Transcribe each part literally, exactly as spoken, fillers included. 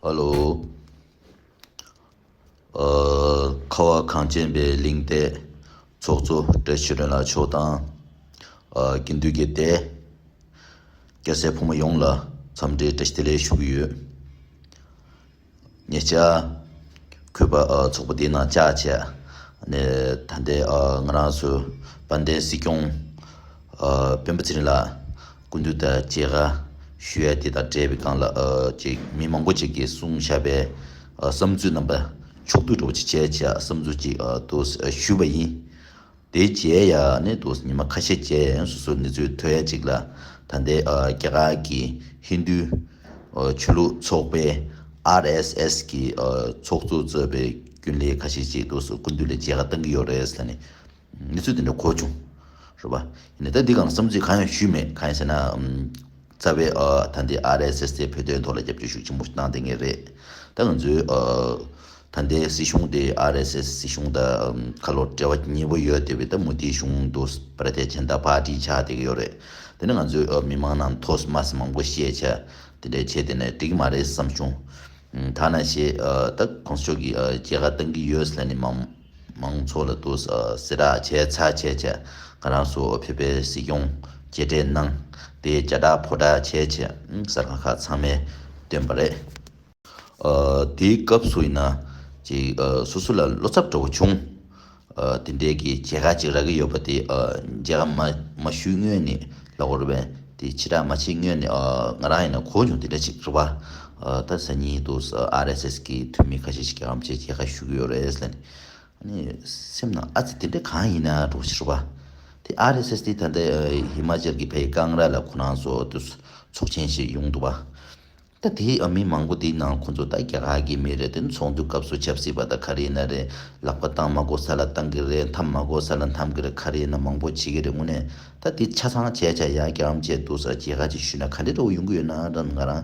ཧ་ལོ། ཨ། ཁ་བ་གངས་ཅན་པའི་གླིང་སྟེང་ཚོགས་གཙོ་བཀྲ་ཤིས་ཚེ་རིང་ལགས་མཆོག་དང་། ཨ། དགེ་འདུན་གྱི་སྡེ། སྐྱ་སེར་ཕོ་མོ་ཡོངས་ལ་འཚམས་འདྲི་བཀྲ་ཤིས་བདེ་ལེགས་ཞུ་གི་ཡོད། ཉེ་ཆར་གུས་པ། ཨ། ཚོགས་པ་འདིའི་ནང་བཅར་བྱས་ནས། ད་ལྟའི། ཨ། ང་རང་ཚོའི་དཔལ་ལྡན་སྲིད་སྐྱོང་། ཨ། སྤེན་པ་ཚེ་རིང་ལགས་སྐུ་མདུན་དུ་མཇལ་ཁ་ཞུ་ཡ་དེ་དང་འབྲེལ་བའི་སྒང་ལ། ཨ། ཅིག་མི་མང་པོ་ཅིག་གིས་གསུངས་བཞག་པའི། ཨ། བསམ་ཚུལ་རྣམ་པ་ཕྱོགས་བསྡུས་འདྲ་པོ་ཅིག་བྱས་བྱས། བསམ་ཚུལ་ཅིག་ཨ། འདུག་ཞུས་པ་ཡིན། དེ་བྱས་ཡ་ནི་འདུག་ཉི་མ་ཁ་ཤས་བྱས་ཡང་སོ་སོའི་གནས་ཚུལ་ཐོན་ཡ་ཅིག་ལ། ད་ལྟའི། ཨ། རྒྱ་གར་གྱི་ཧིན་རྡུ། ཨ། ཆོས་ལུགས་ཚོགས་པའི་ཨར་ཨེས་ཨེས་གི། ཨ། ཚོགས་གཙོ་གཙོས་པའི་རྒྱུན་ལས་ཁ་ཤས་ཅིག་འདུག་སེ་སྐུ་མདུན་ལ་མཇལ་ཁ་བཏང་གི་ཡོད་རེད་ཟེར་ནས་གནས་ཚུལ་དེ་འདྲ་གོ་བྱུང་། རེད་པ། ཡིན་ནའི་ད་འདི་སྒང་བསམ་ཚུལ་གང་ཡང་ཞུས་མེད། གང་ཡིན་ཟེར་ན། ཨམ། རྩ་བའི། ཨ། ད་ལྟའི་ཨར་ཨེས་ཨེས་དེ་བོད་དོན་ཐོག་ལ་རྒྱབ་སྐྱོར་ཤུགས་ཆེན་པོ་གནང་བསྡད་མཁན་རེད། ད་ང་ཚོའི། ཨ། ད་ལྟའི་སྲིད་གཞུང་དེ་ཨར་ཨེས་ཨེས་སྲིད་གཞུང་དང་ཁ་ལོ་འབྲེལ་བ་ཉེ་པོ་ཡོད་བསྡད་པའི། ད་མོ་དིའི་གཞུང་དུ་བྷ་ར་ཏི་ཇན་ཏ་པར་ཏི་ཆགས་བསྡད་ཀྱི་ཡོད་རེད། དེ་ནས་ང་ཚོའི། ཨ། མི་མང་ནང་ཐོག་མ་མང་པོ་བཤད་བྱས་དེ་འདྲ་བྱས་དེ་ནས་འགྲིག་གི་མ་རེད་བསམ་བྱུང་། ད་ནང་བཞིན། ཨ། ད་གོང་ས་མཆོག་གིས། ཨ། མཇལ་ཁ་བཏང་གི་ཡོད་ཟེར་ནས་མང་མང་ཚོགས་ལ་འདུག་སེ་གསལ་བསྒྲགས་བྱས་ཚར་བྱས་བྱས། ང་རང་ཚོ་བོད་པའི་སྲིད་སྐྱོང་མཇལ་འཕྲད་གནང་། དེ་བརྒྱ་ཕྲག་ཕོ་བྲང་བྱས་བྱས་གསར་ཁང་ཁག་ཚང་མས་བཏོན་པ་རེད། ཨ། དེའི་སྐབས་སུ་ཡིན་ན་ཅིག་ཨ། སོ་སོ་ལ་བློ་འཚབ་འདྲ་པོ་བྱུང་། ཨ། དེ་འདྲའི་གི་མཇལ་ཁ་ཅིག་རག་གི་ཡོད་པ་དེ། ཨ། མཇལ་ཁ་མ་མ་ཞུས་སྔོན་ནས་ལབ་དགོས་རེད་པས། དེ་ཕྱི་བསྒྲགས་མ་བྱས་སྔོན་ནས། ཨ། ང་རང་ཡིན་ན་གོ་བྱུང་། དེ་འདྲ་ཅིག་རེད་པ། ཨ། ད་སང་ཉིན་དུ་ཨར་ཨེས་ཨེས་གི་འཐུས་མི་ཁ་ཤས་ཤིག་རྒྱ་གར་ཕྱིར་མཇལ་ཁ་ཞུ་གི་ཡོད་རེད་ཟེར་ནས། ཨ་ནི་སེམས་ནང་ཨ་ཙི་དེ་འདྲ་གང་ཡིན་ན་འདྲ་པོ་ཞིག་རེད་པ། དེ་ཨར་ཨེས་ཨེས་དེ་ད་ལྟ་ཧི་མ་ཅལ་གྱི་ཕའི་ཀང་ར་ལ་ཁོ་རང་ཚོ་དུ་ཚོགས་ཆེན་ཞིག་ཡོང་འདུག་པ། ད་དེའི་ཨ་མི་མང་པོ་དེའི་ནང་ཁོ་ཚོ་ད་རྒྱ་གར་གྱི་མི་རེད། དེ་ཚོགས་འདུ་སྐབས་སུ་ཆབ་སྲིད་པ་ད་ག་རེ་ཡིན་ན་རེད། ལག་པ་བཏང་མ་དགོས་ས་ལ་བཏང་གི་རེད། འཐམ་མ་དགོས་ས་ལ་འཐམ་གི་རེད། ག་རེ་ཡིན་ན་མང་པོ་བྱེད་ཀྱི་རེད། དངོས་གནས་ད་དེ་ཆ་ཚང་བྱས་བྱས་ཡ་རྒྱ་གར་ཕྱིར་འདུག་སེ་མཇལ་ཁ་ཅིག་ཞུས་ན་ག་འདྲ་འདྲ་པོ་ཡོང་གི་ཡོད་ན་འདྲ། ང་རང་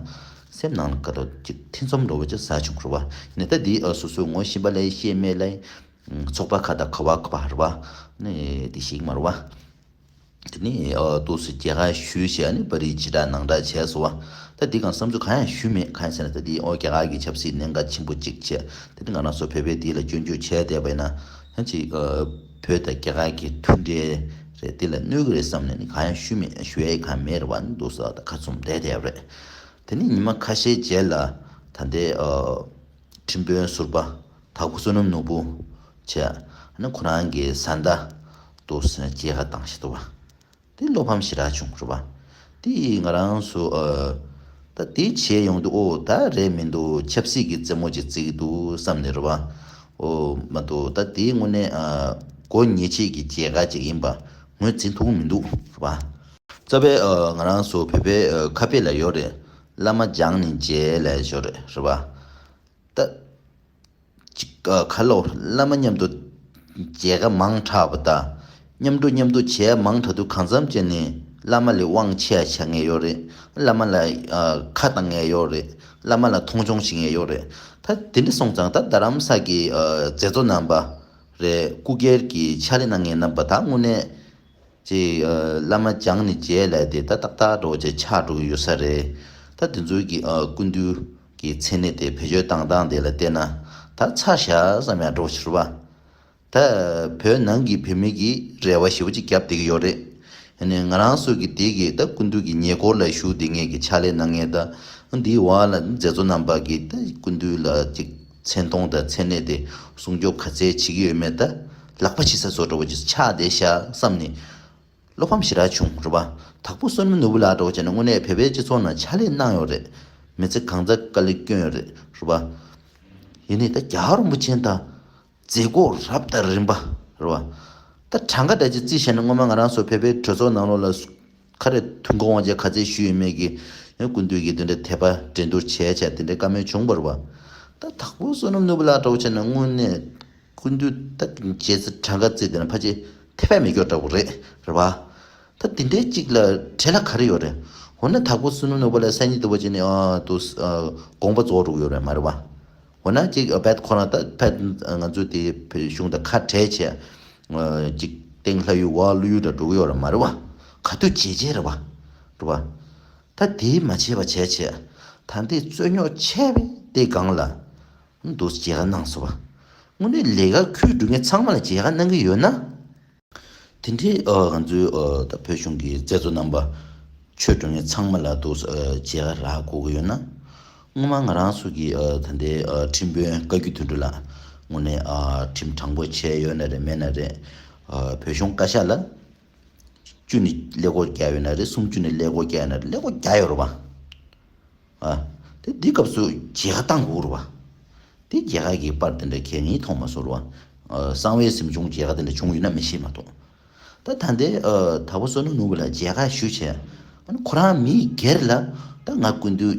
སེམས་ནང་ལ་ག་ལོ་ཅིག་ཐེ་ཚོམ་འདྲ་པོ་ཅིག་ཟ་བྱུང་རེད་པ། ཡིན་ནའི་ད་དེ་ཨ་སོ་སོའི་ངོ་ཤེས་པ་ལ་ཤེས་མེད་ལ། ཚོགས་པ་ཁག་དང་ག་པར་ག་པར་རེད་པ། ནི་དེ་ཤེས་ཀྱི་མ་རེད་པ། དེ་ནས་ཨ་འདུག་སེ་མཇལ་ཁ་ཞུས་བྱས་ནས་པར་རིས་ཕྱི་བསྒྲགས་ནང་བསྒྲགས་བྱས་སོང་བ། ད་དེ་སྒང་བསམ་ཚུལ་གང་ཡང་ཞུས་མེད། གང་ཡིན་ཟེར་ན་ད་དེ་ཨོ་རྒྱ་གར་གྱི་ཆབ་སྲིད་གནད་འགག་ཆེན་པོ་གཅིག་བྱས། དེ་ནས་ང་རང་ཚོ་བོད་པའི་དེ་ལ་སྐྱོན་བརྗོད་བྱས་བསྡད་པ་ཡིན་ན་ཡང་ཅིག་ཨ་བོད་དང་རྒྱ་གར་གྱི་མཐུན་འབྲེལ་རེད། དེ་ལ་གནོད་ཀྱི་རེད་བསམ་ནས་ནི་གང་ཡང་ཞུས་མེད། ཞུ་ཡ་གང་མེད་རེད་པ། ནི་འདུག་སེ་ད་ཁ་བཙུམ་བསྡད་བསྡད་པ་རེད། དེ་ནས་ཉི་མ་ཁ་ཤས་རྗེས་ལ་ད་ལྟའི་ཨ་ཁྲིམས་དཔོན་ཟུར་པ་དྭགས་པོ་བསོད་ནམས་ནོར་བུ་བྱས། ཨ་ནི་ཁོ་རང་གི་བཟའ་ཟླ་འདུག་སེ་མཇལ་ཁ་བཏང་བཞག་འདུག་པ། དེ་བློ་ཕམ་ཞེ་དྲག་བྱུང་རེད་པ། དེ་ང་རང་ཚོ་ཨ་ད་དེ་བྱས་ཡོང་དུས་ཨོ་ད་རེད་མི་འདུག་ཆབ་སྲིད་ཀྱི་རྩེད་མོ་ཅིག་རྩེ་གི་འདུག་བསམ་ནས་རེད་པ། ཨོ་མ་གཏོགས་ད་དེ་དངོས་གནས་ཨ་གོ་ཉེ་ཆེད་ཀྱི་མཇལ་ཁ་ཅིག་ཡིན་པ་ངོས་འཛིན་ཐུབ་ཀྱི་མི་འདུག་རེད་པ། རྩ་བའི་ཨ་ང་རང་ཚོ་བོད་པའི་ཨ་ཁ་དཔེ་ལ་ཡོད་རེད། བླ་མ་སྦྱངས་ནས་མཇལ་ལབ་ཡ་ཅིག་ཡོད་རེད། རེད་པ། ད་ཅིག་ཨ་ཁ་ལོ་བླ་མ་མཉམ་དུ་མཇལ་ཁ་མང་དྲགས་པ་དང་། མཉམ་འགྲོ་མཉམ་འདུག་བྱས་མང་དྲགས་དུས་གང་འཚམ་བྱས་ནས་བླ་མ་ལས་དབང་ཆེ་བ་ཆགས་མཁན་ཡོད་རེད། བླ་མ་ལ་ཨ་ཁ་གཏོང་མཁན་ཡོད་རེད། བླ་མ་ལ་མཐོང་ཆུང་བྱེད་མཁན་ཡོད་རེད། ད་དེ་འདྲ་སོང་ཙང་ད་རྡ་རམ་ས་གི་ཨ་མཛད་གཙོ་རྣམ་པ་རེད། སྐུ་སྒེར་གྱི་ཕྱག་ལས་གནང་མཁན་རྣམ་པ་ད་དངོས་གནས་ཅིག་ཨ་བླ་མ་སྦྱངས་ནས་མཇལ་ལབ་དེ་ད་ཏག་ཏག་འདྲ་པོ་ཅིག་ཆགས་འགྲོ་གི་ཡོད་ས་རེད། ད་དེ་ཚོའི་གི་ཨ་སྐུ་མདུན་གྱི་མཚན་གནས་དེ་བེད་སྤྱོད་བཏང་སྟངས་དེ་ལ་བལྟས་ན་ད་ཚར་བཞག་བསམ་ཡ་འདྲ་པོ་ཞིག་རེད་པ། ད་བོད་ནང་གི་བོད་མི་གིས་རེ་བ་ཞེ་པོ་ཅིག་བརྒྱབ་བསྡད་ཀྱི་ཡོད་རེད། ཡིན་ནའི་ང་རང་ཚོ་གི་དེ་གི་ད་སྐུ་མདུན་གྱི་ཉེ་འཁོར་ལ་བཞུགས་བསྡད་མཁན་གྱི་ཕྱག་ལས་གནང་མཁན་དང་འདིའི་འོག་ལ་མཛད་གཙོ་རྣམ་པ་གིས་ད་སྐུ་མདུན་ལ་ཅིག་མཚན་མཐོང་དང་མཚན་གནས་དེ་སྲུང་སྐྱོབ་ག་ཚད་བྱེད་ཀྱི་ཡོད་མེད་ད་ལག་པ་ཕྱིས་ས་བཟོ་འདྲ་པོ་ཅིག་ཆགས་བསྡད་ཤག་བསམ་ནས་བློ་ཕམ་ཞེ་དྲག་བྱུང་རེད་པ། དྭགས་པོ་བསོད་ནམས་ནོར་བུ་ལགས་འདྲ་པོ་བྱས་ན་དངོས་གནས་བོད་པའི་སྤྱི་ཚོགས་ནང་ཕྱག་ལས་གནང་ཡོད་རེད། མི་ཚེ་གང་ཚ་དཀའ་ལས་བསྐྱོན་ཡོད་རེད། རེད་པ། ཡིན་ནའི་ད་རྒྱལ་བ་རིན་པོ་ཆེ་དང་མཛད་སྒོ་རབ་དང་རིམ་པ་རེད་པ། ད་གྲངས་ཀ་འདྲ་ཅིག་བརྩིས་བྱས་ན་སྔོན་མ་ང་རང་ཚོ་བོད་པའི་གྲོས་ཚོགས་ནང་ལོགས་ལ་ག་རེ་དུས་འཁོར་དབང་ཆེན་ག་ཚད་ཞུས་ཡོད་མེད་ཀྱི་ཡང་སྐུ་མདུན་གྱིས་དེ་འདྲ་དད་པ་འགྲན་བསྡུར་བྱས་བྱས་དེ་འདྲའི་བཀའ་མོལ་བྱུང་བ་རེད་པ། ད་དྭགས་པོ་བསོད་ནམས་ནོར་བུ་ལགས་འདྲ་པོ་བྱས་ན་དངོས་གནས་སྐུ་མདུན་ད་མཇལ་ཚེ་གྲངས་ཀ་བརྩིས་བསྡད་ན་ཕལ་ཆེར་ཐེ་བ་མེད་སྐྱོ་འདྲ་པོ་རེད། རེད་པ། ད་དེ་འདྲའི་གཅིག་ལ་བྲེལ་བ་ག་རེ་ཡོད་རེད། འོ་ན་དྭགས་པོ་བསོད་ནམས་ནོར་བུ་ལགས་སང་ཉིན་དུ་བ་ཅིག་ནས་ཨ་དུ་ཨ་དགོངས་པ་རྫོགས་འགྲོ་གི་ཡོད་རེད་མ་རེད་པ། འོ་ན་གཅིག་ཨ་བད་ཁོ་རང་ད་བད་ང་ཚོ་དེ་བོད་གཞུང་དང་ཁ་བྲལ་བྱས་ཨ་གཅིག་སྟེང་ལྷ་ཡུལ་འོག་ཀླུ་ཡུལ་འདྲ་འགྲོ་གི་ཡོད་རེད་མ་རེད་པ། ག་དུས་བྱེད་བྱེད་རེད་པ། རེད་པ། ད་དེ་མ་བྱས་པ་བྱས་བྱས། ད་ལྟའི་རྩོད་རྙོག་ཆེ་བའི་དེ་སྒང་ལ་འདུག་མཇལ་ཁ་གནང་སོང་བ། དངོས་གནས་ལས་ཀ་ཁུལ་འགྲོ་མཁན་ཚང་མ་ལ་མཇལ་ཁ་གནང་གི་ཡོད་ན། དེ་འདྲའི་ཨ་ང་ཚོའི་ཨ་ད་བོད་གཞུང་གི་མཛད་གཙོ་རྣམ་པ་ཆོས་སྒྲོན་གཉེར་ཚང་མ་ལ་འདུག་ཨ་མཇལ་ཁ་རག་དགོས་ཀྱི་ཡོད་ན། སྔོན་མ་ང་རང་ཚོ་གི་ཨ་ད་ལྟའི་ཨ་ཁྲིམས་དཔོན་བཀའ་བརྒྱུད་དོན་གྲུབ་ལགས་དངོས་གནས་ཨ་ཁྲིམས་དྲང་པོ་བྱས་ཡོད་ན་རེད་མེད་ན་རེད། ཨ་བོད་གཞུང་བཀའ་ཤག་ལ་བཅུ་ནས་ཀླད་ཀོར་བརྒྱབ་ཡོད་ན་རེད། སུམ་ཅུ་ནས་ཀླད་ཀོར་བརྒྱབ་ཡོད་ན་རེད། ཀླད་ཀོར་བརྒྱབ་ཡོད་རེད་པ། ཨ། དེ་འདི་སྐབས་སུ་མཇལ་ཁ་བཏང་དགོས་རེད་པ། དེ་མཇལ་ཁ་གི་པར་དེ་འདྲ་གས་ངས་མཐོང་མ་སོང་རེད་པ། ཨ། གསང་བའི་གཟིམ་ཆུང་མཇལ་ཁ་དེ་འདྲ་བྱུང་ཡོད་ན་མི་ཤེས་མ་གཏོགས། ད་ད་ལྟའི་ཨ་དྭགས་པོ་བསོད་ནམས་ནོར་བུ་ལགས་མཇལ་ཁ་ཞུས་བྱས། ཨ་ནི་ཁོ་རང་མི་སྒེར་ལ་ད་ང་སྐུ་མདུན་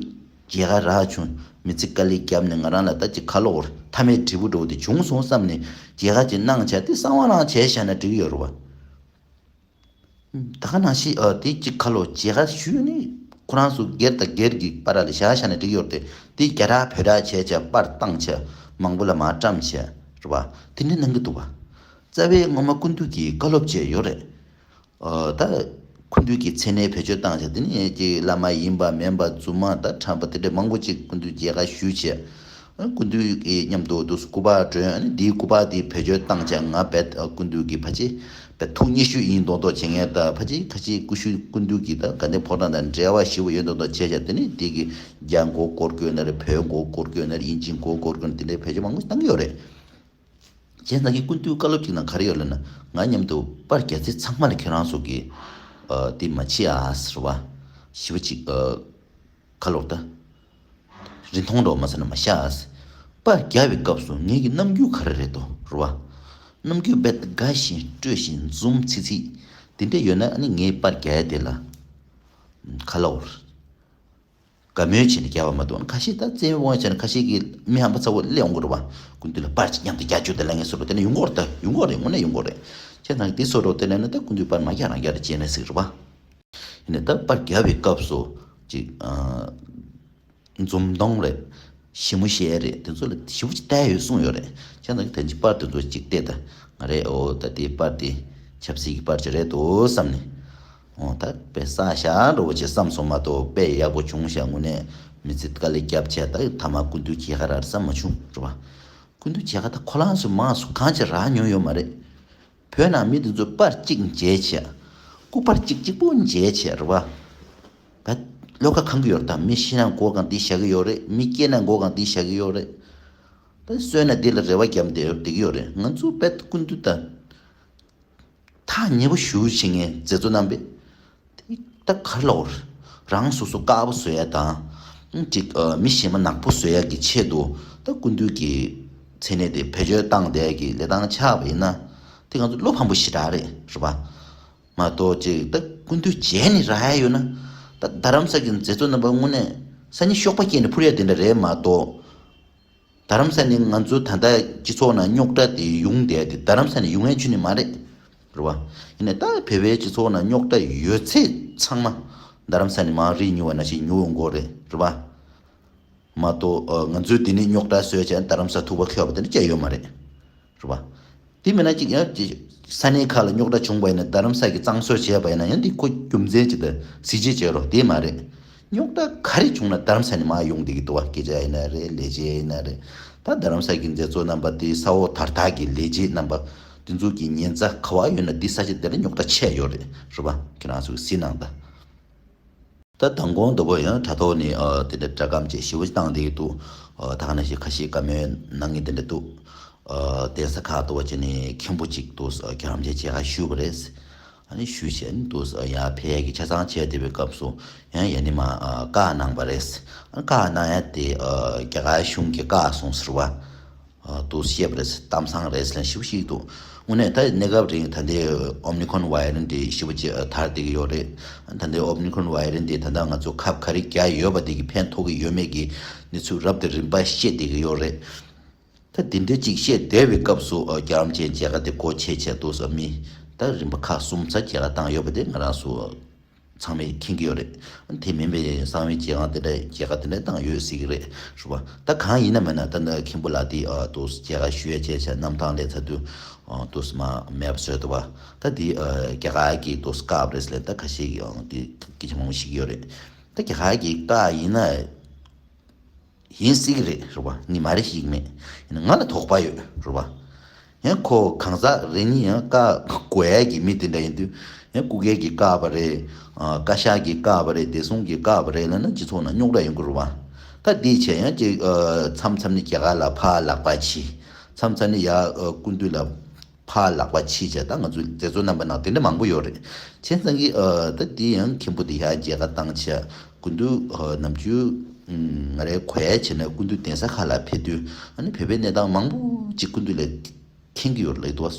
མཇལ་ཁ་རག་བྱུང་། མི་ཚེ་དཀའ་ལས་བརྒྱབ་ནས་ང་རང་ལ་ད་ཅིག་ཁ་ལོ་བོར་མཐའ་མའི་འབྲས་བུ་འདྲ་བོ་དེ་བྱུང་སོང་བསམ་ནས་མཇལ་ཁ་ཅིག་གནང་བྱས་དེ་གསང་བ་རང་བྱས་བཞག་ན་འགྲིག་གི་ཡོད་རེད་པ། ད་ག་ནང་བཞིན་ཨ་དེ་གཅིག་ཁ་ལོ་མཇལ་ཁ་ཞུས་ནས་ཁོ་རང་ཚོ་སྒེར་དང་སྒེར་གྱི་བར་ལ་བཞག་བཞག་ནས་འགྲིག་ཡོད་རེད་དེ། དེ་རྒྱ་ར་བོད་ར་བྱས་བྱས་པར་བཏང་བྱས་མང་པོ་ལ་མར་བཀྲམ་བྱས་རེད་པ། དེ་འདྲ་གནང་གི་འདུག་པ། རྩ་བའི་སྔོན་མ་སྐུ་མདུན་གྱིས་བཀའ་སློབ་བྱས་ཡོད་རེད། ཨ་ད་སྐུ་མདུན་གྱི་མཚན་གནས་བེད་སྤྱོད་བཏང་བྱས་དེ་ནས་ཀྱི་བླ་མ་ཡིན་པ་མིན་པ་རྫུན་མ་ད་ཁྲམ་པ་དེ་འདྲ་མང་པོ་ཅིག་སྐུ་མདུན་མཇལ་ཁ་ཞུས་བྱས། སྐུ་མདུན་གྱི་མཉམ་དུ་འདུག་སྐུ་པར་སྒྲོན། ཨ་ནི་འདིའི་སྐུ་པར་འདི་བེད་སྤྱོད་བཏང་བྱས་ང་རྦད་སྐུ་མདུན་གྱི་ཕ་ཅི་རྦད་ཐུགས་མཉེས་ཤོས་ཡིན་མདོག་མདོག་བྱེད་མཁན་དང་ཕ་ཅི་ཁ་ཅིག་སྐུ་ཞུ་སྐུ་མདུན་གྱི་ད་དགའ་ལྡན་ཕོ་བྲང་དང་འབྲེལ་བ་ཞེ་པོ་ཡོད་མདོག་མདོག་བྱས་བྱས། དེ་ནི་འདི་གི་རྒྱ་མགོ་སྐོར་སྐྱོད་ན་རེད། བོད་མགོ་སྐོར་སྐྱོད་ན་རེད། དབྱིན་ཇི་མགོ་སྐོར་སྐྱོད་ན་དེ་འདྲའི་བེད་སྤྱོད་མང་པོ་ཞིག་བཏང་གི་ཡོད་རེད། བྱས་ཙང་གི་སྐུ་མདུན་བཀའ་སློབ་ཅིག་ནང་ག་རེ་ཡོད་ལབ་ན། ང་མཉམ་དུ་པར་རྒྱག་ཚེ་ཚང་མ་ལ་ཁྱེད་རང་ཚོ་གི་ཨ་དེ་མ་བྱེད་ཨ་ཟེར་བ་ཞེ་པོ་ཅིག་ཨ་ཁ་ལོག་ད། རིན་ཐང་འགྲོ་མ་ཟེར་ན་མ་ཤ་ཨ་ཟེར། པར་རྒྱག་པའི་སྐབས་སུ་ངེད་ཀྱི་རྣམ་འགྱུར་ག་རེ་རེད་དོ་རེད་བ། རྣམ་འགྱུར་རྦད་དགའ་ཞིང་སྤྲོ་ཞིང་འཛུམ་ཚིག་ཚིག་དེ་འདྲ་ཡོད་ན་ཨ་ནི་ངའི་པར་རྒྱག་ཡ་དེ་ལ་ཁ་ལོག་རེད། དགའ་མོས་བྱས་ནས་རྒྱག་པ་མ་གཏོགས། ཁ་ཤས་ད་བཙན་དབང་བྱས་ནས་ཁ་ཤས་ཀྱིས་མི་ཧམ་པ་ཚ་བོ་སླེབས་ཡོང་གི་རེད་བ། སྐུ་མདུན་ལ་པར་ཅིག་མཉམ་དུ་རྒྱག་རྒྱུ་དེ་ལ་ངས་བཟོ་འདྲ་དེ་ནས་ཡོང་གི་རེད། ད་ཡོང་གི་རེད། དངོས་གནས་ཡོང་གི་རེད། བྱས་ཙང་འདི་བཟོ་འདྲ་དེ་ནས་ནི་ད་སྐུ་མདུན་པར་མ་རྒྱག་རང་རྒྱག་རེད་བྱས་ནས་ཟིག་རེད་བ། ཡིན་ནའི་ད་པར་རྒྱག་པའི་སྐབས་སུ་ཅིག་ཨ། འཛུམ་མདངས་རེད། ཞི་མོ་ཞེས་རེད། དེ་ཚོ་ལ་ཞི་བོ་ཅིག་བལྟས་ཡོད་གསུངས་ཡོད་རེད། བྱས་ཙང་དེ་ཚོ་པར་དེ་ཚོ་ཅིག་བལྟས་ད། ང་རེད་ཨོ་ད་དེ་པར་དེ་ཆབ་སྲིད་ཀྱི་པར་ཅིག་རེད་དོ་བསམ་ནས། ཨོ་ད་དཔེ་བསགས་བཞག་འགྲོ་བོ་ཅིག་བསམ་སོང་མ་གཏོགས་དཔེ་ཡག་པོ་བྱུང་བཞག་དངོས་གནས་མི་ཚེ་དཀའ་ལས་བརྒྱབ་བྱས་ད་ཐ་མ་སྐུ་མདུན་མཇལ་ཁ་རག་བསམ་མ་བྱུང་རེད་བ། སྐུ་མདུན་མཇལ་ཁ་ད་ཁོ་རང་ཚོ་མང་སུ་གང་ཅི་རག་མྱོང་ཡོད་མ་རེད། བོད་ནང་མི་དེ་ཚོ་པར་གཅིག་མཇལ་བྱས། སྐུ་པར་གཅིག་གཅིག་པོ་མཇལ་བྱས་རེད་བ། ད་བློ་ཁ་གང་གི་ཡོད་རེད། ད་མི་ཤི་ན་མགོ་གང་དེ་བཞག་གི་ཡོད་རེད། མི་སྐྱེས་ན་མགོ་གང་དེ་བཞག་གི་ཡོད་རེད། ད་གསོན་ན་དེ་ལ་རེ་བ་བརྒྱབ་བསྡད་ཡོད་བསྡད་ཀྱི་ཡོད་རེད། ང་ཚོ་དཔེ་སྐུ་མདུན་ད་ཐག་ཉེ་པོ་ཞུ་བྱེད་མཁན་མཛད་གཙོ་རྣམ་པས་དེ་ད་ག་རེ་ལབ་དགོས་རེད། རང་སོ་སོ་དཀར་པོ་བཟོ་ཡ་དང་ཅིག་ཨ་མི་གཞན་པ་ནག་པོ་བཟོ་ཡ་གི་ཆེད་དུ་ད་སྐུ་མདུན་གྱི་མཚན་གནས་དེ་བེད་སྤྱོད་བཏང་བསྡད་ཀྱི་ལས་སྟངས་ཆགས་པ་ཡིན་ན། དེ་ང་ཚོ་བློ་ཕམ་པོ་ཞེ་དྲག་རེད་རེད་པ། མ་གཏོགས་ཅིག་ད་སྐུ་མདུན་མཇལ་ནས་རག་ཡ་ཡོད་ན། ད་རྡ་རམ་ས་གི་མཛད་གཙོ་རྣམ་པ་དངོས་གནས་སང་ཉིན་གཤོག་པ་སྐྱེས་ནས་འཕུར་ཡ་དེ་འདྲ་རེད་མ་གཏོགས། རྡ་རམ་ས་ནི་ང་ཚོ་ད་ལྟ་སྤྱི་ཚོགས་ནང་རྙོག་དྲ་དེ་ཡོང་བསྡད་དེ་རྡ་རམ་ས་ནས་ཡོང་ཡ་ཁྱོན་ནས་མ་རེད། རེད་བ། ཡིན་ནའི་ད་བོད་པའི་སྤྱི་ཚོགས་ནང་རྙོག་དྲ་ཡོད་ཚད་ཚང་མ་རྡ་རམ་ས་ནས་མར་རིགས་ཉུལ་བ་ནང་བཞིན་ཉུལ་ཡོང་གི་རེད། རེད་བ། མ་གཏོགས་ང་ཚོས་འདི་ནས་རྙོག་དྲ་བཟོས་བྱས་རྡ་རམ་ས་ཐུག་པ་ཁྱོད་པ་དེ་འདྲ་བྱས་ཡོད་མ་རེད། རེད་བ། དེ་མིན་ན་ཅིག་ཡང་ཅིག་ས་གནས་ཁག་ལ་རྙོག་དྲ་བྱུང་བ་ཡིན་ན་རྡ་རམ་ས་གིས་གཙང་བཟོ་བྱས་པ་ཡིན་ན་ཡང་འདི་ཁོ་རྒྱུ་མཚན་ཅིག་དང་གཟི་བརྗིད་བྱེད་རོགས་དེ་མ་རེད། རྙོག་དྲ་ག་རེ་བྱུང་ན་རྡ་རམ་ས་ནས་མར་ཡོང་བསྡད་ཀྱི་འདུག་བ། སྐད་ཆ་ཡིན་ན་རེད། ལས་བྱེད་ཡིན་ན་རེད། ད་རྡ་རམ་ས་གི་མཛད་གཙོ་རྣམ་པ་དེ་ས་འོག་དར་ཐག་གི་ལས་བྱེད་རྣམ་པ་དེ་ཚོ་གི་ཉེན་ཚབས་ག་བ་ཡོད་ན་འདི་ས་ཆ་དེ་ལ་རྙོག་དྲ་ཆེ་ཡོད་རེད། རེད་བ། ཁྱེད་རང་ཚོ་གཟིགས་གནང་དང་། ད་མདང་དགོང་དུ་བོ་ཡང་དྲ་ཐོག་ནས་ཨ་དེ་འདྲ་སྒྲ་སྒམ་ཅིག་ཞེ་པོ་ཅིག་བཏང་བསྡད་ཀྱི་འདུག་ཨ་ད་ག་ནང་བཞིན་ཁ་ཤས་བཀའ་མོལ་གནང་མཁན་དེ་འདྲ་འདུག་ཨ་གདན་ས་ཁག་ཏུ་བ་ཅིག་ནས་མཁན་པོ་ཅིག་ཏུ་ཨ་རྒྱ་རམ་ཆེན་མཇལ་ཁ་ཞུས་པ་རེད། ཨ་ནི་ཞུས་བྱས་ནས་ཏུ་ཨ་ཡར་ཕེབས་ཡས་ཀྱི་ཆ་ཚང་བྱས་བསྡད་པའི་སྐབས་སུ་ཡང་ཡ་ནི་མ་ཨ་བཀའ་གནང་བ་རེད། ཨ་བཀའ་གནང་ཡ་དེ་ཨ་རྒྱ་གར་གཞུང་གི་བཀའ་སོང་ཟེར་བ། ཨ་དུ་བཤད་པ་རེད། གཏམ་བཟང་རེད་ཟེར་ཞིབ་ཞིག་འདུག་དངོས་གནས་ད་གནས་སྐབས་རིང་ད་ལྟའི་ཨོ་མི་ཁོན་ཝེ་རི་ཡན་ཊི་ཞེ་པོ་ཅིག་དར་བསྡད་ཀྱི་ཡོད་རེད། ད་ལྟའི་ཨོ་མི་ཁོན་ཝེ་རི་ཡན་ཊི་ད་ལྟ་ང་ཚོ་ཁབ་ག་རེ་བརྒྱབ་ཡོད་པ་དེ་གི་ཕན་ཐོགས་ཀྱི་ཡོད་མེད་ཀྱི་གནས་ཚུལ་རབ་དང་རིམ་པ་བཤད་བསྡད་ཀྱི་ཡོད་རེད། ད་དེ་འདྲ་ཅིག་བཤད་བསྡད་པའི་སྐབས་སུ་ཨ་རྒྱ་རམ་ཆེན་མཇལ་ཁ་དེ་སྒོ་ཕྱེ་བྱས་འདུག་ས་མི་ད་རིམ་པ་ཁག་གསུམ་ཙམ་མཇལ་ཁ་བཏང་ཡོད་པ་དེ་ང་རང་ཚོ་ཚང་མས་མཁྱེན་གྱི་ཡོད་རེད། དེ་མིན་པའི་གསང་བའི་མཇལ་ཁང་དེ་འདྲ་མཇལ་ཁ་དེ་འདྲ་བཏང་ཡོད་སྲིད་ཀྱི་རེད། རེད་པ། ད་གང་ཡིན་ན་མིན་ན་ད་ནི་མཁན་པོ་ལགས་དེ་ཨ་དུ་མཇལ་ཁ་ཞུ་ཡས་བྱས་བྱས་གནམ་ཐང་ལས་ཚ་དུས་ཨ་དུ་མ་མེད་པ་བཟོས་འདུག་པ། ད་དེ་ཨ་རྒྱ་གར་གྱི་དུ་བཀག་རེད་ལས་ད་ཁ་ཤས་ཀྱིས་ཨ་དེ་སྐད་ཆ་མང་པོ་ཞིག་ཡོད་རེད། ད་རྒྱ་གར་གྱི་བཀག་ཡིན་ན། ཡིན་སྲིད་ཀྱི་རེད། རེད་བ། ངས་མ་རེད་ཞིག་མེད། ཡིན་ན་ང་ལ་དོགས་པ་ཡོད། རེད་བ། ཡང་ཁོ་གང་ཟག་རེ་གཉིས་ཡང་བཀག་དགོས་ཡ་གི་མི་དེ་འདྲ་ཡིན་དུས། ཡང་སྐུ་སྒེར་གྱི་བཀག་པ་རེད། ཨ། བཀའ་ཤག་གི་བཀག་པ་རེད། བདེ་སྲུང་གི་བཀག་པ་རེད་ལབ་ན་སྤྱི་ཚོགས་ནང་རྙོག་དྲ་ཡོང་གི་རེད་བ། ད་འདི་བྱས་ཡང་ཅིག་ཨ། མཚམས་མཚམས་ནི་རྒྱ་གར་ལ་ཕར་ལག་པ་ཕྱིས། མཚམས་མཚམས་ནི་ཡ། ཨ། སྐུ་མདུན་ལ་ཕར་ལག་པ་ཕྱིས་བྱས། ད་ང་ཚོ་མཛད་གཙོ་རྣམ་པ་ནང་དེ་འདྲ་མང་པོ་ཡོད་རེད། བྱས་ཙང་གི་ཨ། ད་འདི་ཡང་མཁན་པོ་འདི་ཡར་མཇལ་ཁ་བཏང་བྱས། སྐུ་མདུན་ཨ། ནམ་རྒྱུན་ང་རའི་གོ་ཡ་བྱས་ན་སྐུ་མདུན་གདན་ས་ཁག་ལ་ཕེབས་དུས། ཨ་ནི་བོད་པའི་གནས་སྟངས་མང་པོ་ཅིག་སྐུ་མདུན་ལ་མཁྱེན་གྱི་ཡོད་རེད་ལབ་འདུག་བ།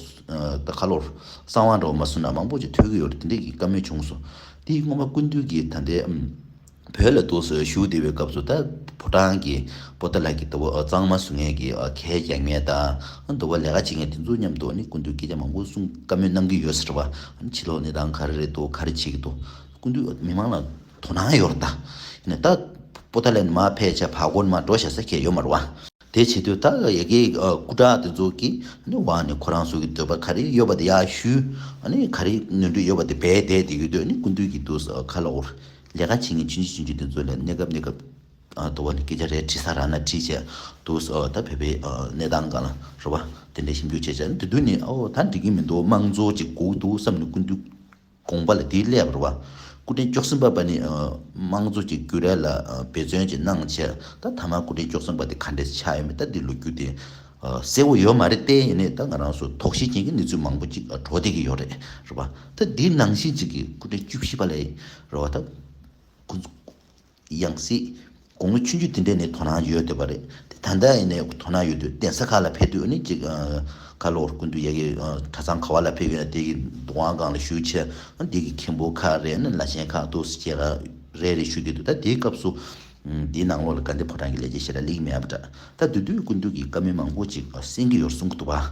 ད་ཁ་ལོར་གསང་བ་འདྲ་བོ་མ་གསུངས་ན་མང་པོ་ཅིག་ཐོས་ཀྱི་ཡོད་རེད། དེ་འདྲས་ཀྱི་བཀའ་མོལ་བྱུང་སོང་། དེ་སྔོན་མ་སྐུ་མདུན་གྱིས་ད་ལྟའི་ཨམ། བོད་ལ་འདུག་སེ་བཞུགས་བསྡད་པའི་སྐབས་སུ། ད་ཕོ་བྲང་གི་པོ་ཏཱ་ལ་གི་ལྟ་བུ་གཙང་མ་བཟོ་མཁན་གྱི་ཨ། གད་རྒྱག་མཁན་དང་། ཨ། ལྟ་བུ་ལས་ཀ་བྱེད་མཁན་དེ་ཚོ་མཉམ་དུ་ནི་སྐུ་མདུན་སྐད་ཆ་མང་པོ་གསུང་བཀའ་མོལ་གནང་གི་ཡོད་ཟེར་བ། ཨ་ནི་ཕྱི་ལོགས་གནས་སྟངས་ག་རེ་རེད་འདུག་ག་རེ་བྱེད་ཀྱི་འདུག་སྐུ་མདུན་མི་མང་ལ་དོ་སྣང་ཡོད་རེད་ད། ཡིན་ནའི་ད་པོ་ཏཱ་ལ་ནས་མར་ཕེབས་བྱས་ཕར་སྒོ་ནས་མར་འགྲོ་བཞག་ས་གང་ཡང་ཡོད་མ་རེད་བ། དེ་བྱེད་དུས་ད་ཡ་གི་ཨ། སྐུ་དྲག་དེ་ཚོ་གིས་ནི་འོག་ནས་ཁོ་རང་ཚོ་གི་འདོད་པ་ག་རེ་ཡོད་པ་དེ་ཡར་ཞུས། ཨ་ནི་ག་རེ་ནོར་འཁྲུལ་ཡོད་པ་དེ་སྦས་བསྡད་དེ་ཡོད་དུས། ཨ་ནི་སྐུ་མདུན་གྱིས་འདུག་སེ་ཁ་ལོར་ལས་ཀ་བྱེད་མཁན་ཆུང་ཆུང་ཆུང་ཆུང་དེ་ཚོ་ལ་གནས་སྐབས་གནས་སྐབས་ཨ། དུ་བ་ནས་སྐད་ཆ་རེ་དྲི་ས་རག་ན་དྲིས་བྱས། འདུག་སེ་ཨ། ད་བོད་པའི་ཨ། གནས་སྟངས་སྒང་ལ་རེད་བ། དེ་འདྲའི་ཞིབ་འཇུག་བྱས་བྱས། དེ་དུས་ནི་ཨོ་ད་འགྲིག་གི་མི་འདུག་དམངས་གཙོ་ཅིག་དགོས་འདུག་བསམ་ནས་སྐུ་མདུན་དགོངས་པ་ལ་དེ་སླེབས་པ་རེད་བ། སྐུ་ཕྲེང་བཅུ་གསུམ་པ་པ་ནི་ཨ། དམངས་གཙོ་གི་བརྒྱུད་རིམ་ལ་ཨ། འབད་བརྩོན་ཅིག་གནང་བྱས། ད་མཐའ་མ་སྐུ་ཕྲེང་བཅུ་གསུམ་པ་དེ་ག་འདྲས་ཆགས་ཡོད་མེད་ད་འདི་ལོ་རྒྱུས་དེ་ཨ། གསལ་བོ་ཡོད་མ་རེད་དེ། ཡིན་ནའི་ད་ང་རང་ཚོ་དོགས་གཞི་ཅན་གྱི་གནས་ཚུལ་མང་པོ་ཅིག་ཨ། འགྲོ་བསྡད་ཀྱི་ཡོད་རེད། རེད་བ། ད་འདི་ནང་བཞིན་ཅིག་གི་སྐུ་ཕྲེང་བཅུ་བཞི་པ་ལ་རེད་བ། ད་ཁོ་ཚོ་ཡང་སྲིད་དགུང་ལོ་ཆུང་ཆུང་དེ་འདྲས་ནས་དོ་སྣང་ཡོད་བསྡད་པ་རེད་དེ། ད་ལྟ་ཡིན་ནའི་དོ་སྣང་ཡོད་དུས་གདན་ས་ཁག་ལ་ཕེབས་དུས་ནི་ཅིག་ཨ། ཁ་ལོར་སྐུ་མདུན་ཡ་གི་ཨ། གྲྭ་ཚང་ག་བ་ལ་ཕེབས་ཡོད་ན་དེ་གི་འདུ་ཁང་སྒང་ལ་བཞུགས་བྱས། ཨ། དེ་གི་མཁན་པོ་ཁག་རེད། ཨ་ནི་བླ་ཆེན་ཁག་འདུག་སེ་མཇལ་ཁ་རེ་རེ་ཞུ་བསྡད་འདུག་ད་དེའི་སྐབས་སུ་ཨ། དེའི་ནང་ལོགས་ལ་དགའ་ལྡན་ཕོ་བྲང་གི་ལས་བྱེད་ཞེ་དྲག་སླེབས་མེད་པ་འདྲ། ད་དེ་དུས་སྐུ་མདུན་གྱིས་བཀའ་མོལ་མང་པོ་ཅིག་ཨ། གསན་གྱི་ཡོད་གསུང་གི་འདུག་བ།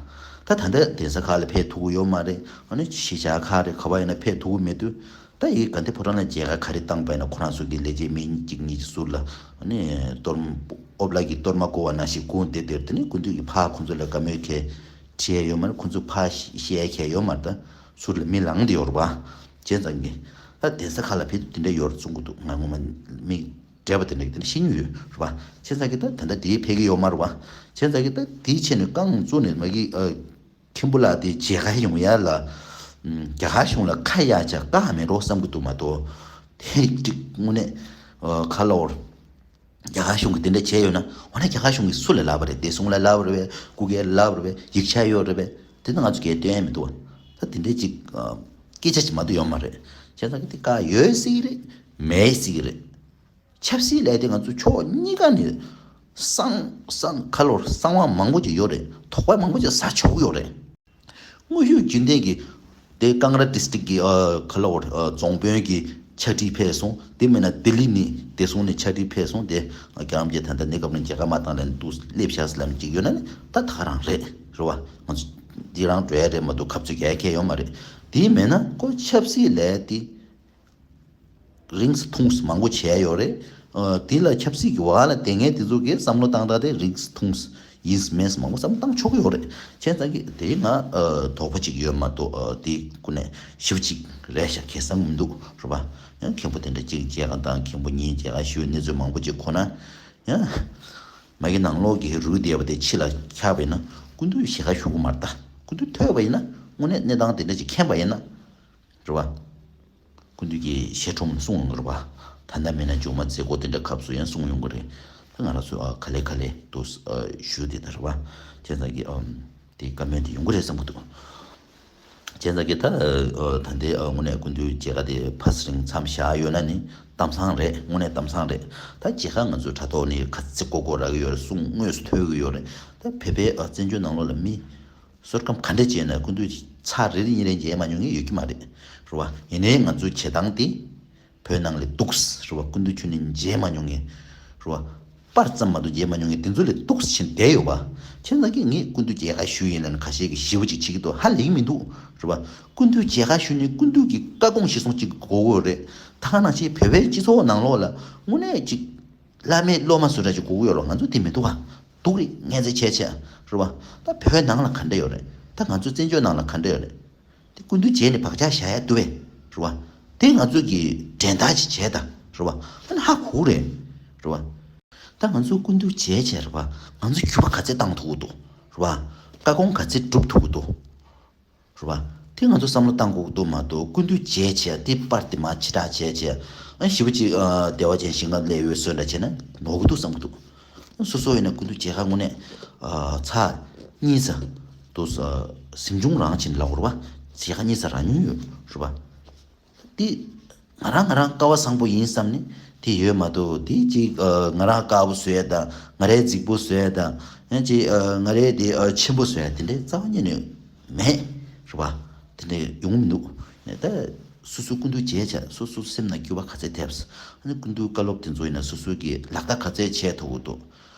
ད་ད་ལྟ་གདན་ས་ཁག་ལ་ཕེབས་ཐུབ་ཀྱི་ཡོད་མ་རེད། ཨ་ནི་གཞིས་ཆགས་ཁག་རེད། ག་བ་ཡིན་ན་ཕེབས་ཐུབ་ཀྱི་མེད་དུས། ད་ཡི་དགའ་ལྡན་ཕོ་བྲང་ལ་མཇལ་ཁ་ག་རེ་བཏང་པ་ཡིན་ན། ཁོ་རང་ཚོ་གི་ལས་བྱེད་མི་གཅིག་གཉིས་ཀྱི་ཟུར་ལ་ཨ་ནི་གཏོར་ཨོ་བླ་གི་གཏོར་མ་བསྐོར་བ་ནང་བཞིན་སྒུག་བསྡད་དེ། དེ་ནི་སྐུ་མདུན་གྱིས་ཕར་ཁོང་ཚོ་ལ་བཀའ་མོལ་གང་ཡང་དྲི་ཡ་ཡོད་མ་རེད། ཁོང་ཚོས་ཕར་བཤད་ཡ་གང་ཡང་ཡོད་མ་རེད། ད་ཟུར་ལ་མི་ལངས་བསྡད་ཡོད་རེད་པ། བྱས་ཙང་གི་ད་གདན་ས་ཁག་ལ་ཕེབས་དུས་དེ་འདྲ་ཡོད་རེད་གསུང་གི་འདུག་ང་ངོ་མ་མི་བགྲེས་པ་དེ་འདྲ་གི་དེ་འདྲ་ཤེས་མྱོང་ཡོད་རེད་པ། བྱས་ཙང་གི་ད་ད་ལྟ་དེ་ཕེབས་ཀྱི་ཡོད་མ་རེད་པ། བྱས་ཙང་གི་ད་དེའི་ཆེད་ནས་རྐང་བཙུགས་ནས་མ་གི་ཨ། མཁན་པོ་ལགས་དེ་མཇལ་ཁ་ཡོང་ཡ་ལ། ཨམ། རྒྱ་གར་གཞུང་ལ་ཁ་གཡར་བྱས་བཀག་མེད་འགྲོ་བསམ་གྱི་འདུག་མ་གཏོགས། དེ་གཅིག་དངོས་གནས་ཨ། ཁ་ལོར་རྒྱ་གར་གཞུང་གིས་དེ་འདྲ་བྱས་ཡོད་ན། འོ་ན་རྒྱ་གར་གཞུང་གིས་སུ་ལ་ལབ་པ་རེད། བདེ་སྲུང་ལ་ལབ་པ་རེད་པས། སྐུ་སྒེར་ལ་ལབ་པ་རེད་པས། ཡིག་ཆ་ཡོད་རེད་པས། དེ་ནི་ང་ཚོ་གས་སྟོན་ཡ་མི་འདུག་བ། ད་དེ་འདྲའི་ཅིག་ཨ། སྐད་ཆ་ཅིག་མ་གཏོགས་ཡོད་མ་རེད། བྱས་ཙང་གི་དེ་བཀག་ཡོད་སྲིད་ཀྱི་རེད། མེད་སྲིད་ཀྱི་རེད། ཆབ་སྲིད་ལས་དེ་ང་ཚོ་ཕྱོགས་གཉིས་ཀ་ནས་གསང་གསང་ཁ་ལོར་གསང་བ་མང་པོ་ཅིག་ཡོད་རེད། དོགས་པ་མང་པོ་ཅིག་ཟ་ཆོག་གི་ཡོད་རེད། དངོས་ཤུགས་རྒྱུན་ལྡན་གྱི་དེ་ཀང་ར་ཌི་སི་ཊིག་གི་ཨ། ཁ་ལོར་ཨ། རྫོང་དཔོན་གྱི་ཕྱག་བྲིས་ཕེབས་སོང་། དེ་མིན་ན་ལྡི་ལི་ནས་བདེ་སྲུང་ནས་ཕྱག་བྲིས་ཕེབས་སོང་། དེ་རྒྱ་རམ་གྱི་ད་ལྟ་གནས་སྐབས་ནས་མཇལ་ཁ་མ་བཏང་ལ་འདུག་སླེབས་བཞག་ཟེར་ལབ་ཅིག་ཡོད་ན་ནི་ད་ད་ག་རང་རེད། རེད་བ། ང་ཚོ་འདི་རང་འགྲོ་ཡ་རེད་མ་གཏོགས་ཁ་རྩོད་རྒྱག་ཡ་གང་ཡང་ཡོད་མ་རེད། དེ་མིན་ན་ཁོ་ཆབ་སྲིད་ལས་དེ་རིང་སུ་ཐུང་སུ་མང་པོ་བྱས་ཡོད་རེད། ཨ། དེ་ལ་ཆབ་སྲིད་ཀྱི་འོག་ལ་བསྡད་མཁན་དེ་ཚོ་གིས་བསམ་བློ་བཏང་སྟངས་དེ་རིང་སུ་ཐུང་སུ་ཡིན་སུ་མིན་སུ་མང་པོ་བསམ་བློ་བཏང་ཆོག་གི་ཡོད་རེད། བྱས་ཙང་གི་དེ་ང་ཨ། དོགས་པ་གཅིག་ཡོད་མ་གཏོགས། ཨ། དེ་ཀུན་ནས་ཞེ་པོ་གཅིག་རེད་ཤག་གང་ཡང་བསམ་གྱི་མི་འདུག་རེད་པ། ཡང་མཁན་པོ་དེ་འདྲ་གཅིག་མཇལ་ཁ་དང་། མཁན་པོ་གཉིས་མཇལ་ཁ་ཞུས། གནས་ཚུལ་མང་པོ་གཅིག་གོ་ན། ཡང་མ་གི་ནང་ལོགས་ཀྱི་རུལ་བསྡད་པ་དེ་ཕྱི་ལ་འཁྱེར་བ་ཡིན་ན། སྐུ་མདུན་ཞལ་ཁ་ཞུ་གི་མ་རེད་ད། སྐུ་མདུན་ཐོས་པ་ཡིན་ན། དངོས་གནས་གནས་སྟངས་དེ་འདྲ་ཅིག་མཁྱེན་པ་ཡིན་ན། རེད་བ། སྐུ་མདུན་གྱིས་ཞལ་ཁྲོམ་གསུང་ཡོང་གི་རེད་བ། ད་ལྟ་མིན་ན་མཇུག་མ་མཛད་སྒོ་དེ་འདྲ་སྐབས་སུ་ཡང་གསུང་ཡོང་གི་རེད། ད་ང་རང་ཚོས་ཨ། ག་ལེ་ག་ལེ་དུ་ཨ། ཞུ་དེ་ད་རེད་བ། བྱས་ཙང་གི་ཨམ། དེ་བཀའ་མོལ་དེ་ཡོང་གི་རེད་བསམ་གྱི་འདུག་བྱས་ཙང་གི་ད་ཨ། ད་ལྟའི་ཨ། དངོས་གནས་སྐུ་མདུན་མཇལ་ཁ་དེ་ཕ་སི་རིང་མཚམས་བཞག་ཡོད་ན་ནི་གཏམ་བཟང་རེད། དངོས་གནས་གཏམ་བཟང་རེད། ད་མཇལ་ཁ་ང་ཚོའི་དྲ་ཐོག་ནས་ག་ཚོད་ཀོ་ཀོ་རག་གི་ཡོད་རེད། གསུང་དངོས་སུ་ཐོས་ཀྱི་ཡོད་རེད། ད་བོད་པའི་ཨ། བཙན་བྱོལ་ནང་ལོགས་ལ་མི་བསོད་སྐམ་ག་འདྲ་བྱས་ན་སྐུ་མདུན་ཚར་རེ་རེ་གཉིས་རེ་མཇལ་མ་མྱོང་མཁན་ཡོད་ཀྱི་མ་རེད། རེད་བ། ཡིན་ནའི་ང་ཚོའི་བྱེད་སྟངས་དེ་བོད་ནང་ལ་འདུག་ཟེར་བ། སྐུ་མདུན་ཁྱོན་ནས་མཇལ་མ་མྱོང་མཁན། རེད་བ། པར་ཙམ་མ་གཏོགས་མཇལ་མ་མྱོང་མཁན་དེ་ཚོ་ལ་འདུག་ཟེར་བྱས་བསྡད་ཡོད་པ། བྱས་ཙང་གི་ངས་སྐུ་མདུན་མཇལ་ཁ་ཞུས་ཡིན་ལབ་ནས་ཁ་ཤས་ཀྱིས་ཞེ་པོ་ཅིག་བྱེད་ཀྱི་འདུག་ཧ་ལས་མི་འདུག་རེད་བ། སྐུ་མདུན་མཇལ་ཁ་ཞུས་ནས་སྐུ་མདུན་གྱི་བཀའ་དགོངས་གཞིར་བཟུང་ཅིག་དགོས་ཀྱི་ཡོད་རེད། ད་ག་ནང་བཞིན་བོད་པའི་སྤྱི་ཚོགས་ནང་ལོགས་ལ་དངོས་གནས་ཅིག་བླ་མེད་སློབ་མ་བཟོ་འདྲ་ཅིག་དགོས་ཀྱི་ཡོད་རེད། ང་ཚོ་དེ་མི་འདུག་ག་འདུག་རེད། ངན་ཚད་ཆེ་ཆེ། རེད་བ། ད་བོད་ནང་ལ་ག་འདྲ་ཡོད་རེད། ད་ང་ཚོ་བཙན་བྱོལ་ནང་ལ་ག་འདྲ་ཡོད་རེད། དེ་སྐུ་མདུན་མཇལ་ནས་བག་ཆགས་བཞག་ཡ་འདུག་བས། རེད་བ། དེ་ང་ཚོ་གིས་འགྲན་ཟླ་ཅིག་བྱས་ད། རེད་བ། ཨ་ནི་ཧ་གོ་རེད། རེད་བ། ད་ང་ཚོ་སྐུ་མདུན་མཇལ་བྱས་རེད་པ། ང་ཚོ་འགྱུར་བ་ག་ཚད་བཏང་ཐུབ་ཀྱི་འདུག་རེད་པ། བཀའ་དགོངས་ག་ཚད་སྒྲུབ་ཐུབ་ཀྱི་འདུག་རེད་པ། དེ་ང་ཚོ་བསམ་བློ་བཏང་དགོས་ཀྱི་འདུག་མ་གཏོགས། སྐུ་མདུན་མཇལ་བྱས་དེ་པར་དེ་མར་ཕྱི་བསྒྲགས་བྱས་བྱས། ཨ་ཞེ་པོ་ཅིག་ཨ་བདེ་བ་ཅན་ཞིང་ཁམས་སླེབས་ཡོད་བཟོ་འདྲ་བྱས་ན་ནོར་གྱི་འདུག་བསམ་གྱི་འདུག་སོ་སོ་ཡིན་ན་སྐུ་མདུན་མཇལ་ཁ་དངོས་གནས་ཨ་ཚར་གཉིས་ཙམ་འདུག་གཟིམ་ཆུང་རང་བྱས་ནས་ལབ་དགོས་རེད་པ། མཇལ་ཁ་གཉིས་ཙམ་རག་མྱོང་ཡོད་རེད་པ། དེ་ང་རང་ང་རང་སྐལ་བ་བཟང་པོ་ཡིན་བསམ་ནས་དེ་ཡོད་མ་གཏོགས། དེ་ཅིག་ཨ་ང་རང་དཀར་པོ་བཟོ་ཡ་དང་། ང་རའི་རྫིག་པོ་བཟོ་ཡ་དང་། ཡང་ཅིག་ཨ་ང་རའི་དེ་ཨ་ཆེན་པོ་བཟོ་ཡ་དེ་འདྲའི་རྩ་བ་ཉིད་ནས་མེད་རེད་པ། དེ་འདྲ་ཡོང་མི་འདུག་ནས་ད་སོ་སོའི་སྐུ་མདུན་མཇལ་བྱས། སོ་སོའི་སེམས་ནང་འགྱུར་བ་ག་ཚད་ཐེབས། ཨ་ནི་སྐུ་མདུན་བཀའ་སློབ་དེ་ཚོ་ཡིན་ན་སོ་སོ་གིས་ལག་བསྟར་ག་ཚད་བྱས་ཐུབ་ཀྱི་འདུག་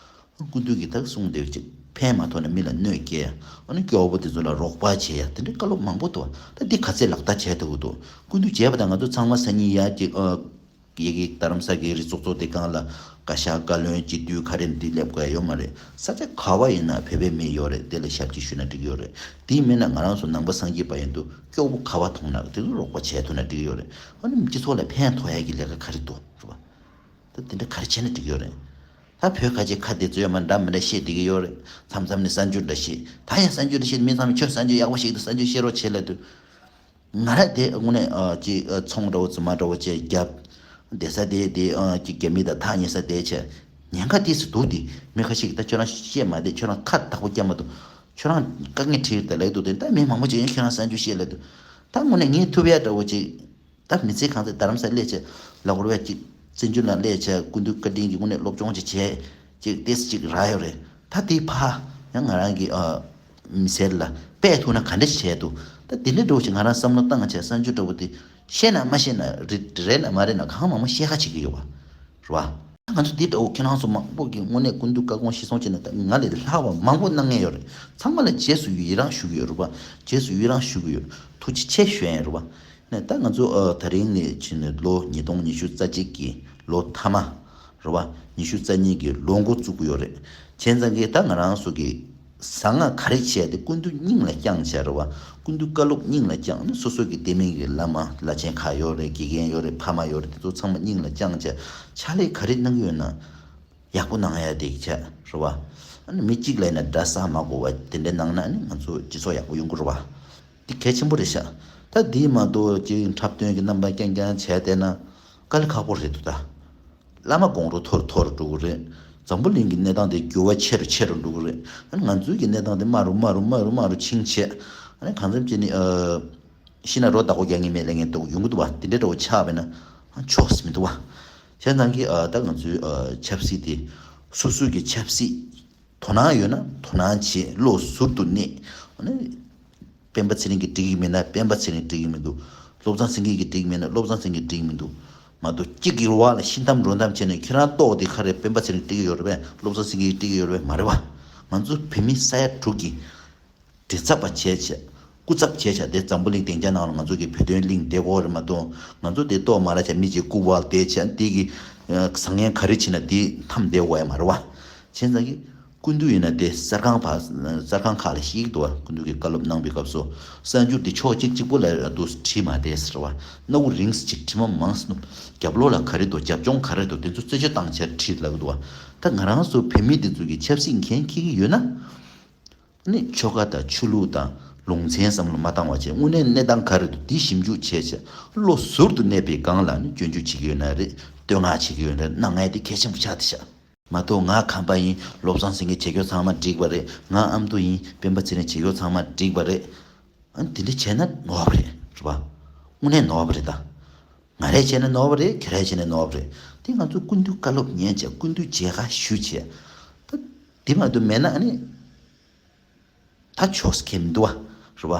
སྐུ་མདུན་གྱིས་ད་གསུངས་བསྡད་ཅིག་ཕན་མ་ཐོགས་ན་མི་ལ་གནོད་སྐྱེལ། ཨ་ནི་སྐྱོ་བོ་དེ་ཚོ་ལ་རོགས་པ་བྱེད་ཡ་དེ་འདྲའི་བཀའ་སློབ་མང་པོ་འདུག་ད་འདི་ག་ཚད་ལག་བསྟར་བྱས་ཐུབ་ཀྱི་འདུག་སྐུ་མདུན་མཇལ་བ་དང་ང་ཚོ་ཚང་མ་སང་ཉིན་ཡར་ཅིག་ཨ་ཡ་གི་རྡ་རམ་ས་གི་རི་ཚོགས་གཙོ་དེ་སྒང་ལ་བཀའ་ཤག་བཀའ་བློན་སྤྱི་འཐུས་ག་རེ་འདི་སླེབས་དགོས་ཡ་ཡོད་མ་རེད། ས་ཆ་ག་བ་ཡིན་ན་བོད་པའི་མི་ཡོད་རེད། དེ་ལ་ཞབས་ཕྱི་ཞུས་ན་འགྲིག་གི་ཡོད་རེད། དེ་མིན་ན་ང་རང་ཚོ་ནང་པ་སངས་རྒྱས་པ་ཡིན་དུས་སྐྱོ་བོ་ག་བ་མཐོང་ན་དེ་ཚོ་རོགས་པ་བྱས་ཐུབ་ན་འགྲིག་གི་ཡོད་རེད། ཨ་ནི་སྤྱི་ཚོགས་ལ་ཕན་ཐོགས་ཡ་གི་ལས་ཀ་ག་རེ་འདུག་རེད་པ། ད་དེ་འདྲ་ག་རེ་བྱས་ན་འགྲིག་ཡོད་རེད། ད་བོད་ཁ་ཆེ་ཁ་དེ་ཚོས་མ་འདྲ་མི་འདྲ་བཤད་བསྡད་ཀྱི་ཡོད་རེད། མཚམས་མཚམས་ནས་གསར་འགྱུར་འདྲ་བཤད། ད་ཡང་གསར་འགྱུར་འདྲ་བཤད། མི་ཚང་མས་ཁྱོད་གསར་འགྱུར་ཡག་པོ་བཤད་འདུག་གསར་འགྱུར་བཤད་རོགས་བྱེད་ལབ་དུས། ང་ར་དེ་དངོས་གནས་ཨ་ཅིག་ཨ་ཚོང་འདྲ་བོ་རྫུན་མ་འདྲ་བོ་བྱས་རྒྱབ། བསྡད་ས་དེ་དེ་ཨ་ཅིག་རྒྱ་མི་དང་ཐག་ཉེ་ས་བསྡད་བྱས། ཉེན་ཁ་དེ་སུ་འདུག་དེ་མི་ཁ་ཤས་ཀྱིས་ད་ཁྱོད་རང་བཤད་མ་བསྡད། ཁྱོད་རང་ཁ་བདག་པོ་རྒྱབ་མ་འདུག་ཁྱོད་རང་དཀའ་ངལ་འཕྲད་ད་ལབ་འདུག་དེ་ད་མི་མང་པོ་ཅིག་ཡང་ཁྱོད་རང་གསར་འགྱུར་བཤད་ལབ་འདུག་ད་དངོས་གནས་ངས་ཐུབ་ཡ་འདྲ་བོ་ཅིག་ད་མི་ཚེ་གང་ཚེ་རྡ་རམ་ས་སླེབས་བྱས་ལབ་དགོས་རེད་པས། ཅིག་བཙན་བྱོལ་ནང་སླེབས་བྱས་སྐུ་མདུན་བཀའ་དྲིན་གྱིས་དངོས་གནས་སློབ་སྦྱོང་ཅིག་བྱས། ཅིག་ཏོག་ཙམ་ཅིག་རག་ཡོད་རེད། ད་དེ་ཕར་ཡང་ང་རང་གི་ཨ་མི་སེར་ལ་སྤེལ་ཐུབ་ན་ག་འདྲ་ཞིག་བྱས་འདུག་ད་དེ་འདྲ་འདྲ་བོ་ཞིག་ང་རང་བསམ་བློ་བཏང་བྱས་གསར་འགྱུར་འདྲ་བོ་དེ་ཤེས་ན་མ་ཤེས་ན་རེད་རེད་ན་མ་རེད་ན་གང་མང་མང་བཤད་ཁ་བྱེད་ཀྱི་ཡོད་པ་རེད་པ། ང་ཚོ་འདི་འདྲ་བོ་ཁྱེད་རང་ཚོ་མང་པོ་གིས་དངོས་གནས་སྐུ་མདུན་བཀའ་དགོངས་གཞིར་བཟུང་བྱས་ན་ད་ང་ལས་ལྷག་པ་མང་པོ་གནང་མཁན་ཡོད་རེད། ཚང་མ་ལ་རྗེས་སུ་ཡི་རང་ཞུ་གི་ཡོད་རེད་པ། རྗེས་སུ་ཡི་རང་ཞུ་གི་ཡོད། ཐུགས་རྗེ་ཆེ་ཞུ་ཡ་ཡིན་རེད་པ། ནས་ད་ང་ཚོ་ཨ་ད་རིང་ནས་ཕྱིན་ནས་ལོ་ཉིས་སྟོང་ཉི་ཤུ་རྩ་གཅིག་གི་ལོ་མཐའ་མ་རེད་པ། ཉི་ཤུ་རྩ་གཉིས་ཀྱི་ལོ་འགོ་བཙུགས་ཀྱི་ཡོད་རེད། བྱས་ཙང་གི་ད་ང་རང་ཚོ་གི་གཟའ་ལྔ་ག་རེ་བྱས་ཏེ་སྐུ་མདུན་སྙིང་ལ་བཅངས་བྱས་རེད་པ། སྐུ་མདུན་བཀའ་སློབ་སྙིང་ལ་བཅངས་ནས་སོ་སོ་གི་བསྟེན་མི་གི་བླ་མ་བླ་ཆེན་ཁག་ཡོད་རེད། དགེ་རྒན་ཡོད་རེད། ཕ་མ་ཡོད་རེད། དེ་ཚོ་ཚང་མ་སྙིང་ལ་བཅངས་བྱས་ཕྱག་ལས་ག་རེ་གནང་གི་ཡོད་ན་ཡག་པོ་གནང་ཡ་དེ་བྱས་རེད་པ། ཨ་ནི་མི་གཅིག་ལ་ཡིན་ན་འདྲ་ས་མ་གོ་བ་དེ་འདྲ་གནང་ན་ཨ་ནི་ང་ཚོ་སྤྱི་ཚོགས་ཡག་པོ་ཡོང་གི་རེད་པ། དེ་གལ་ཆེན་པོ་རེད་ཤག་ད་དེ་མ་གཏོགས་ཅིག་འཁྲབ་སྟོན་གྱི་རྣམ་པ་རྐྱང་རྐྱང་བྱས་བསྡད་ན་དཀའ་ལས་ཁག་པོ་རེད་འདུག་ད། བླ་མ་དགོངས་རུ་མཐོ་རུ་མཐོ་རུ་འགྲོ་གི་རེད། འཛམ་བུ་གླིང་གི་གནས་སྟངས་དེ་འགྱུར་བ་ཆེ་རུ་ཆེ་རུ་འགྲོ་གི་རེད། ཨ་ནི་ང་ཚོའི་གི་གནས་སྟངས་དེ་དམའ་རུ་དམའ་རུ་དམའ་རུ་དམའ་རུ་ཕྱིན་བྱས། ཨ་ནི་གང་འཚམ་བྱས་ནས་ཨ་ཤི་ན་རོ་བདག་པོ་རྒྱག་མཁན་མེད་ལབ་མཁན་འདུག་ཡོང་གི་འདུག་བ། དེ་འདྲའི་འདྲ་བོ་ཆགས་པས་ན་ཨ་ཆོག་ས་མི་འདུག་བ། བྱས་ཙང་གི་ཨ་ད་ང་ཚོའི་ཨ་ཆབ་སྲིད་དེ་སོ་སོའི་གི་ཆབ་སྲིད་དོ་སྣང་ཡོད་ན་དོ་སྣང་བྱེད། བློ་ཟུར་དུ་གནས། ཨ་ནི་སྤེན་པ་ཚེ་རིང་གིས་འགྲིག་གི་མེད་ན་སྤེན་པ་ཚེ་རིང་འགྲིག་གི་མི་འདུག་བློ་བཟང་སེང་གེ་གིས་འགྲིག་གི་མེད་ན་བློ་བཟང་སེང་གེས་འགྲིག་གི་མི་འདུག་མ་གཏོགས་གཅིག་གི་བར་ལ་ཤི་འཐམ་རོ་འཐམ་བྱས་ནས་ཁྱེད་རང་ལྟོགས་དེ་ཁ་རེད། སྤེན་པ་ཚེ་རིང་འགྲིག་གི་ཡོད་རེད་པས། བློ་བཟང་སེང་གེ་འགྲིག་གི་ཡོད་རེད་པས། མ་རེད་བ། ང་ཚོ་བོད་མི་ས་ཡ་དྲུག་གི་མགྲིན་ཚབ་པ་བྱས་བྱས་སྐུ་ཚབ་བྱས་བྱས་དེ་འཛམ་བུ་གླིང་སྡིངས་ཆ་ནང་ལ་ང་ཚོ་གི་བོད་དོན་གླེང་བསྡད་དགོས་རེད་མ་གཏོགས། ང་ཚོ་དེ་ལྟོགས་མ་ར་བྱས་མི་གཅིག་སྐུ་བལ་བསྡད་བྱས་དེ་གི་བཟང་ངན་ག་རེ་བྱས་ན་དེ་འཐམ་བསྡད་དགོས་ཡ་མ་རེད་བ། བྱས་ཙང་གི་སྐུ་མདུན་ཡིན་ན་དེ་གསར་ཁང་ཕ་གསར་ཁང་ཁག་ལ་ཤེས་ཀྱི་འདུག་བ། སྐུ་མདུན་གྱིས་བཀའ་སློབ་གནང་བའི་སྐབས་སུ་གསར་འགྱུར་དེ་ཕྱོགས་གཅིག་གཅིག་པོ་ལ་འདུག་བྲིས་མ་བསྡད་ཟེར་བ། སྣ་བུག་རིང་ཙམ་ཅིག་བྲིས་མ་མང་ཙམ། རྒྱབ་ལོགས་ལ་ག་རེ་འདུག་རྒྱབ་ལྗོངས་ག་རེ་འདུག་དེ་ཚོ་རྩད་གཅོད་བཏང་བྱས་བྲིས་ལབ་ཀྱི་འདུག་བ། ད་ང་རང་ཚོ་བོད་མི་དེ་ཚོ་གི་ཆབ་སྲིད་འགན་འཁྱེར་གྱི་ཡོད་ན། ནི་ཆོལ་ཁ་དང་ཆོས་ལུགས་དང་ལུང་ཚན་བསམ་བློ་མ་བཏང་བ་བྱས་དངོས་གནས་གནས་སྟངས་ག་རེ་འདུག་འདི་ཞིབ་འཇུག་བྱས་བྱས་བློ་ཟུར་དུ་གནས་པའི་སྒང་ལ་ནི་སྐྱོན་བརྗོད་བྱེད་ཀྱི་ཡོད་ན་རེད། བསྟོད་བསྔགས་བྱེད་ཀྱི་ཡོད་ན་རེད། གནང་ཡ་དེ་གལ་ཆེན་པོ་ཆགས་བསྡད་ཤག་མ་གཏོགས་ང་ཁམས་པ་ཡིན། བློ་བཟང་སེང་གེ་བྱེད་རྒྱུ་ཚང་མ་འགྲིག་པ་རེད། ང་ཨ་མདོ་ཡིན། སྤེན་པ་ཚེ་རིང་བྱེད་རྒྱུ་ཚང་མ་འགྲིག་པ་རེད། ཨ་ནི་དེ་འདྲ་བྱས་ན་ནོར་བ་རེད། རེད་པ། དངོས་གནས་ནོར་བ་རེད་ད། ང་རས་བྱས་ན་ནོར་བ་རེད། ཁྱེད་རས་བྱས་ན་ནོར་བ་རེད། དེ་ང་ཚོ་སྐུ་མདུན་བཀའ་སློབ་ཉན་བྱས་སྐུ་མདུན་མཇལ་ཁ་ཞུ་བྱས། ད་དེ་མ་གཏོགས་མེད་ན་ཨ་ནི། ད་ཆོག་ས་ཁེལ་མི་འདུག་བ། རེད་པ།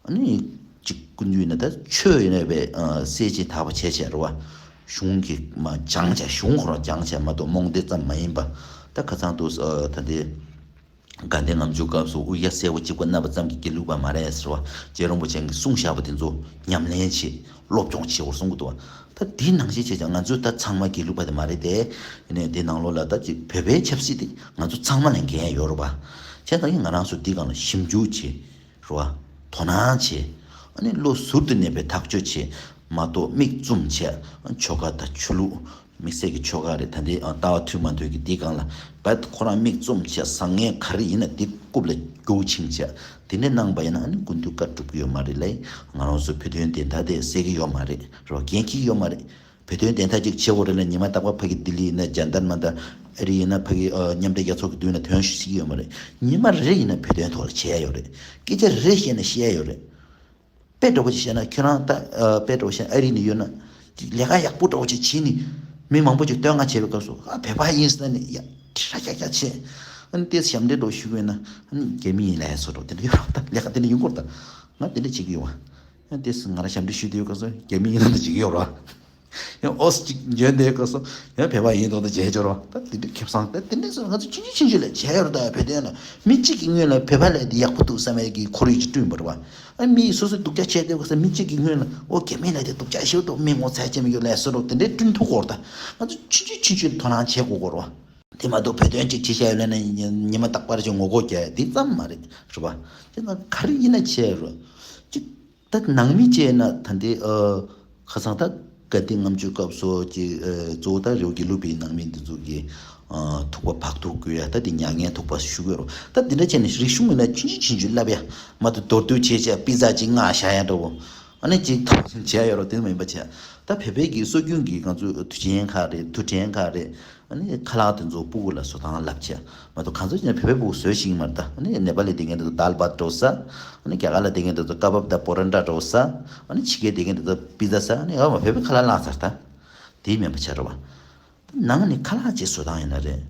ཨ་ནི་གཅིག་སྐུ་མདུན་ཡིན་ན་ད་ཆོས་ཡིན་ན་བས་ཨ་གསལ་བྱེད་དག་པ་བྱས་བྱས་རེད་པ། གཞུང་གི་མ་སྦྱངས་བྱས་གཞུང་ཁོ་རང་སྦྱངས་བྱས་མ་གཏོགས་རྨོངས་དད་ཙམ་མ་ཡིན་པ། ད་ཁ་སང་དུ་ཨ་ད་འདི་དགའ་ལྡན་ལྔ་མཆོད་སྐབས་སུ་དབུ་ཡ་གསལ་པོ་གཅིག་པ་མནབས་པ་ཙམ་གྱིས་དགེ་ལུགས་པ་མ་རེད་ཟེར་བ། རྗེ་རིན་པོ་ཆེ་གིས་གསུངས་བཞག་པ་དེ་ཚོ་ཉམས་ལེན་བྱེད། སློབ་སྦྱོང་བྱེད་དགོས་གསུང་གི་འདུག་བ། ད་འདི་ནང་བཞིན་བྱས་ཀྱང་ང་ཚོས་ད་ཚང་མ་དགེ་ལུགས་པ་དེ་མ་རེད་དེ། ཡིན་ནའི་འདི་ནང་ལོགས་ལ་ད་ཅིག་བོད་པའི་ཆབ་སྲིད་དེ་ང་ཚོ་ཚང་མ་ལ་འགན་ཡོད་རེད་པ། བྱས་ཙང་ཡིན་ང་རང་ཚོ་འདི་སྒང་ལ་ཞིབ་འཇུག་བྱེད། རེད་པ། དོ་སྣང་བྱེད། ཨ་ནི་བློ་ཟུར་དུ་གནས་པའི་ཐག་གཅོད་བྱེད། མ་གཏོགས་མིག་བཙུམ་བྱས་ཆོ་ག་དང་ཆོས་ལུགས་དམིགས་བསལ་གྱི་ཆོ་ག་རེད། ད་འདི་ལྟ་བ་མཐུན་མ་མཐུན་གྱི་འདི་སྒང་ལ་བད་ཁོ་རང་མིག་བཙུམ་བྱས་བཟང་ངན་ག་རེ་ཡིན་ན་འདི་རྐུབ་ལ་རྒྱུག་ཕྱིན་བྱས་དེ་འདྲ་གནང་པ་ཡིན་ན་ཨ་ནི་སྐུ་མདུན་བཀའ་སྒྲུབ་ཀྱི་ཡོད་མ་རེད་ལས། ང་རང་ཚོ་བོད་དོན་བདེན་མཐའ་དེ་གསལ་གྱི་ཡོད་མ་རེད་རོ། འགན་འཁྱེར་གྱི་ཡོད་མ་རེད། བོད་དོན་བདེན་མཐའ་ཅིག་བྱེད་དགོས་རེད་ལ། ཉི་མ་རྟག་པར་ཕ་གི་ལྡི་ལི་ཡིན་ན་ཇན་ཏར་མན་ཏར། ཨ་རི་ཡིན་ན་ཕ་གི་ཨ་མཉམ་འབྲེལ་རྒྱལ་ཚོགས་ཀྱི་མདུན་ལ་ཐོན་ཤིག་ཡོད་མ་རེད། ཉི་མ་རེ་ཡིན་ན་བོད་དོན་ཐོག་ལ་བྱེད་ཡ་ཡོད་རེད། སྐད་ཆ་རེ་བཤད་ན་བཤད་ཡ་ཡོད་རེད། དཔེ་འདྲ་པོ་ཅིག་བཤད་ན་ཁྱོད་རང་ད་ཨ་དཔེ་འདྲ་པོ་བཤད་ན་ཨ་རི་ནས་ཡོད་ན་ཅིག་ལས་ཀ་ཡག་པོ་འདྲ་པོ་ཅིག་བྱེད་ནི། མི་མང་པོ་ཅིག་བསྟོད་བསྔགས་བྱེད་པའི་སྐབས་སུ་ཨ་བོད་པ་ཡིན་ཟེར་ནས་ཡ་ཁྲ་ཁྱ་ཁྱ་བྱེད། ཨ་ནི་ཏོག་ཙམ་ཞབས་འདྲེན་འདྲ་པོ་ཞུ་གི་ཡོད་ན་ཨ་ནི་རྒྱ་མི་ཡིན་ལབ་ཡ་བཟོ་འདྲ་པོ་དེ་འདྲ་ཡོད་རེད། ད་ལས་ཀ་དེ་འདྲ་ཡོང་གི་རེད། ད་ང་དེ་འདྲ་བྱེད་ཀྱི་ཡོད་པ། ཡང་དེ་སུ་ང་རང་ཞབས་འདྲེན་ཞུ་བསྡད་ཡོད་སྐབས་སུ་རྒྱ་མི་ཡིན་ན་འདྲ་བྱེད་ཀྱི་ཡོད་རེད། ཡང་ཨོ་སི་ཅིག་འཇོན་བསྡད་ཡོད་སྐབས་སུ་ཡང་བོད་པ་ཡིན་མདོག་འདྲ་བྱེད་ཀྱི་ཡོད་རེད། ད་དེ་འདྲ་ཁེ་བཟང་ད་དེ་འདྲ་སུ་ང་ཚོ་ཆུང་ཆུང་ཆུང་ཆུང་ལས་བྱས་ཡོད་རེད། ད་བོད་དོན་ལ་མི་གཅིག་གི་སྔོན་ལ་བོད་པ་ལས་དེ་ཡག་པོ་འདུག་བསམ་ཡས་ཀྱི་ཁོར་ཡུག་ཅིག་བསྐྲུན་པ་རེད་པ། ཨ་མི་སོ་སོས་སྡུག་ཅག་བྱས་བསྡད་སྐབས་སུ་མི་གཅིག་གི་སྔོན་ལ་ཨོ་རྒྱ་མི་ལ་དེ་སྡུག་ཅག་ཞེ་པོ་འདུག་མི་ངོ་ཚ་ཅན་མི་ཡོད་ལས་བཟོ་འདྲ་པོ་དེ་འདྲ་བསྐྲུན་ཐུབ་དགོས་རེད། ད་ང་ཚོ་ཆུང་ཆུང་ཆུང་ཆུང་དོ་སྣང་བྱེད་དགོས་ཀྱི་རེད་པ། དེ་མ་གཏོགས་བོད་དོན་གཅིག་བྱེད་བཞག་ཡོད་ལབ་ན་ཉི་མ་རྟག་པར་ཅིག་ངོ་རྒོལ་རྒྱག་ཡ་དེ་ཙམ་མ་རེད། རེད་པ། དེ་ན་ག་རེ་ཡིན་ན་བྱས་རོགས། ཅིག་ད་ནང་མི་བྱས་ན་ད་འདི་ཨ་ཁ་སང་ད་དགའ་ལྡན་ལྔ་མཆོད་སྐབས་སུ་ཅིག་ཨ་གཙོ་བོ་ད་རི་བོ་དགེ་ལུགས་པའི་ནང་མི་འདི་ཚོ་གི་ཨ་ཐུག་པ་བག་ཐུག་དགོས་ཡ། ད་འདི་མྱ་ངན་ཐུག་པ་ཞུ་དགོས་རོགས། ད་འདི་འདྲ་བྱས་ནས་རིག་གཞུང་མིན་ན་ཆུང་ཆུང་ཆུང་ཆུང་བསླབ་ཡ་མ་གཏོགས་མདོར་བསྡུས་བྱས་བྱས་པི་ཛ་ཅིག་མངགས་བཞག་ཡ་འདྲ་པོ། ཨ་ནི་ཅིག་ཐོག་བྱས་ཡོད་རོགས་དེ་མིན་པ་བྱས། ད་བོད་པའི་གི་སྲོལ་རྒྱུན་གྱི་ང་ཚོའི་དུས་ཆེན་ཁག་རེད། དུས་དྲན་ཁག་རེད། ཨ་ནི་ཁ་ལག་དེ་ཚོ་སྤུ་གུ་ལ་བཟོ་སྟངས་བསླབ་བྱས་མ་གཏོགས་གང་ཚོད་ཅིག་ནས་བོད་པའི་སྤུ་གུ་བཟོས་ཤེས་ཀྱི་མ་རེད། ད་ཨ་ནི་ནེ་པ་ལི་དེ་གའི་དེ་ཚོ་དཱལ་བཱད་འདྲ་པོ་ཟ། ཨ་ནི་རྒྱ་གར་ལ་དེ་གའི་དེ་ཚོ་ཀ་བབ་དང་པོ་རོ་ཊ་འདྲ་པོ་ཟ། ཨ་ནི་ཕྱི་རྒྱལ་དེ་གའི་དེ་ཚོ་པི་ཛ་ཟ། ཨ་ནི་ཨ་མ་བོད་པའི་ཁ་ལག་བརླག་ཚར། ད་དེ་མིན་པ་བྱས་རོགས་པ། ད་ནང་ནས་ཁ་ལག་ཅིག་བཟོ་སྟངས་ཡིན་ན་རེད།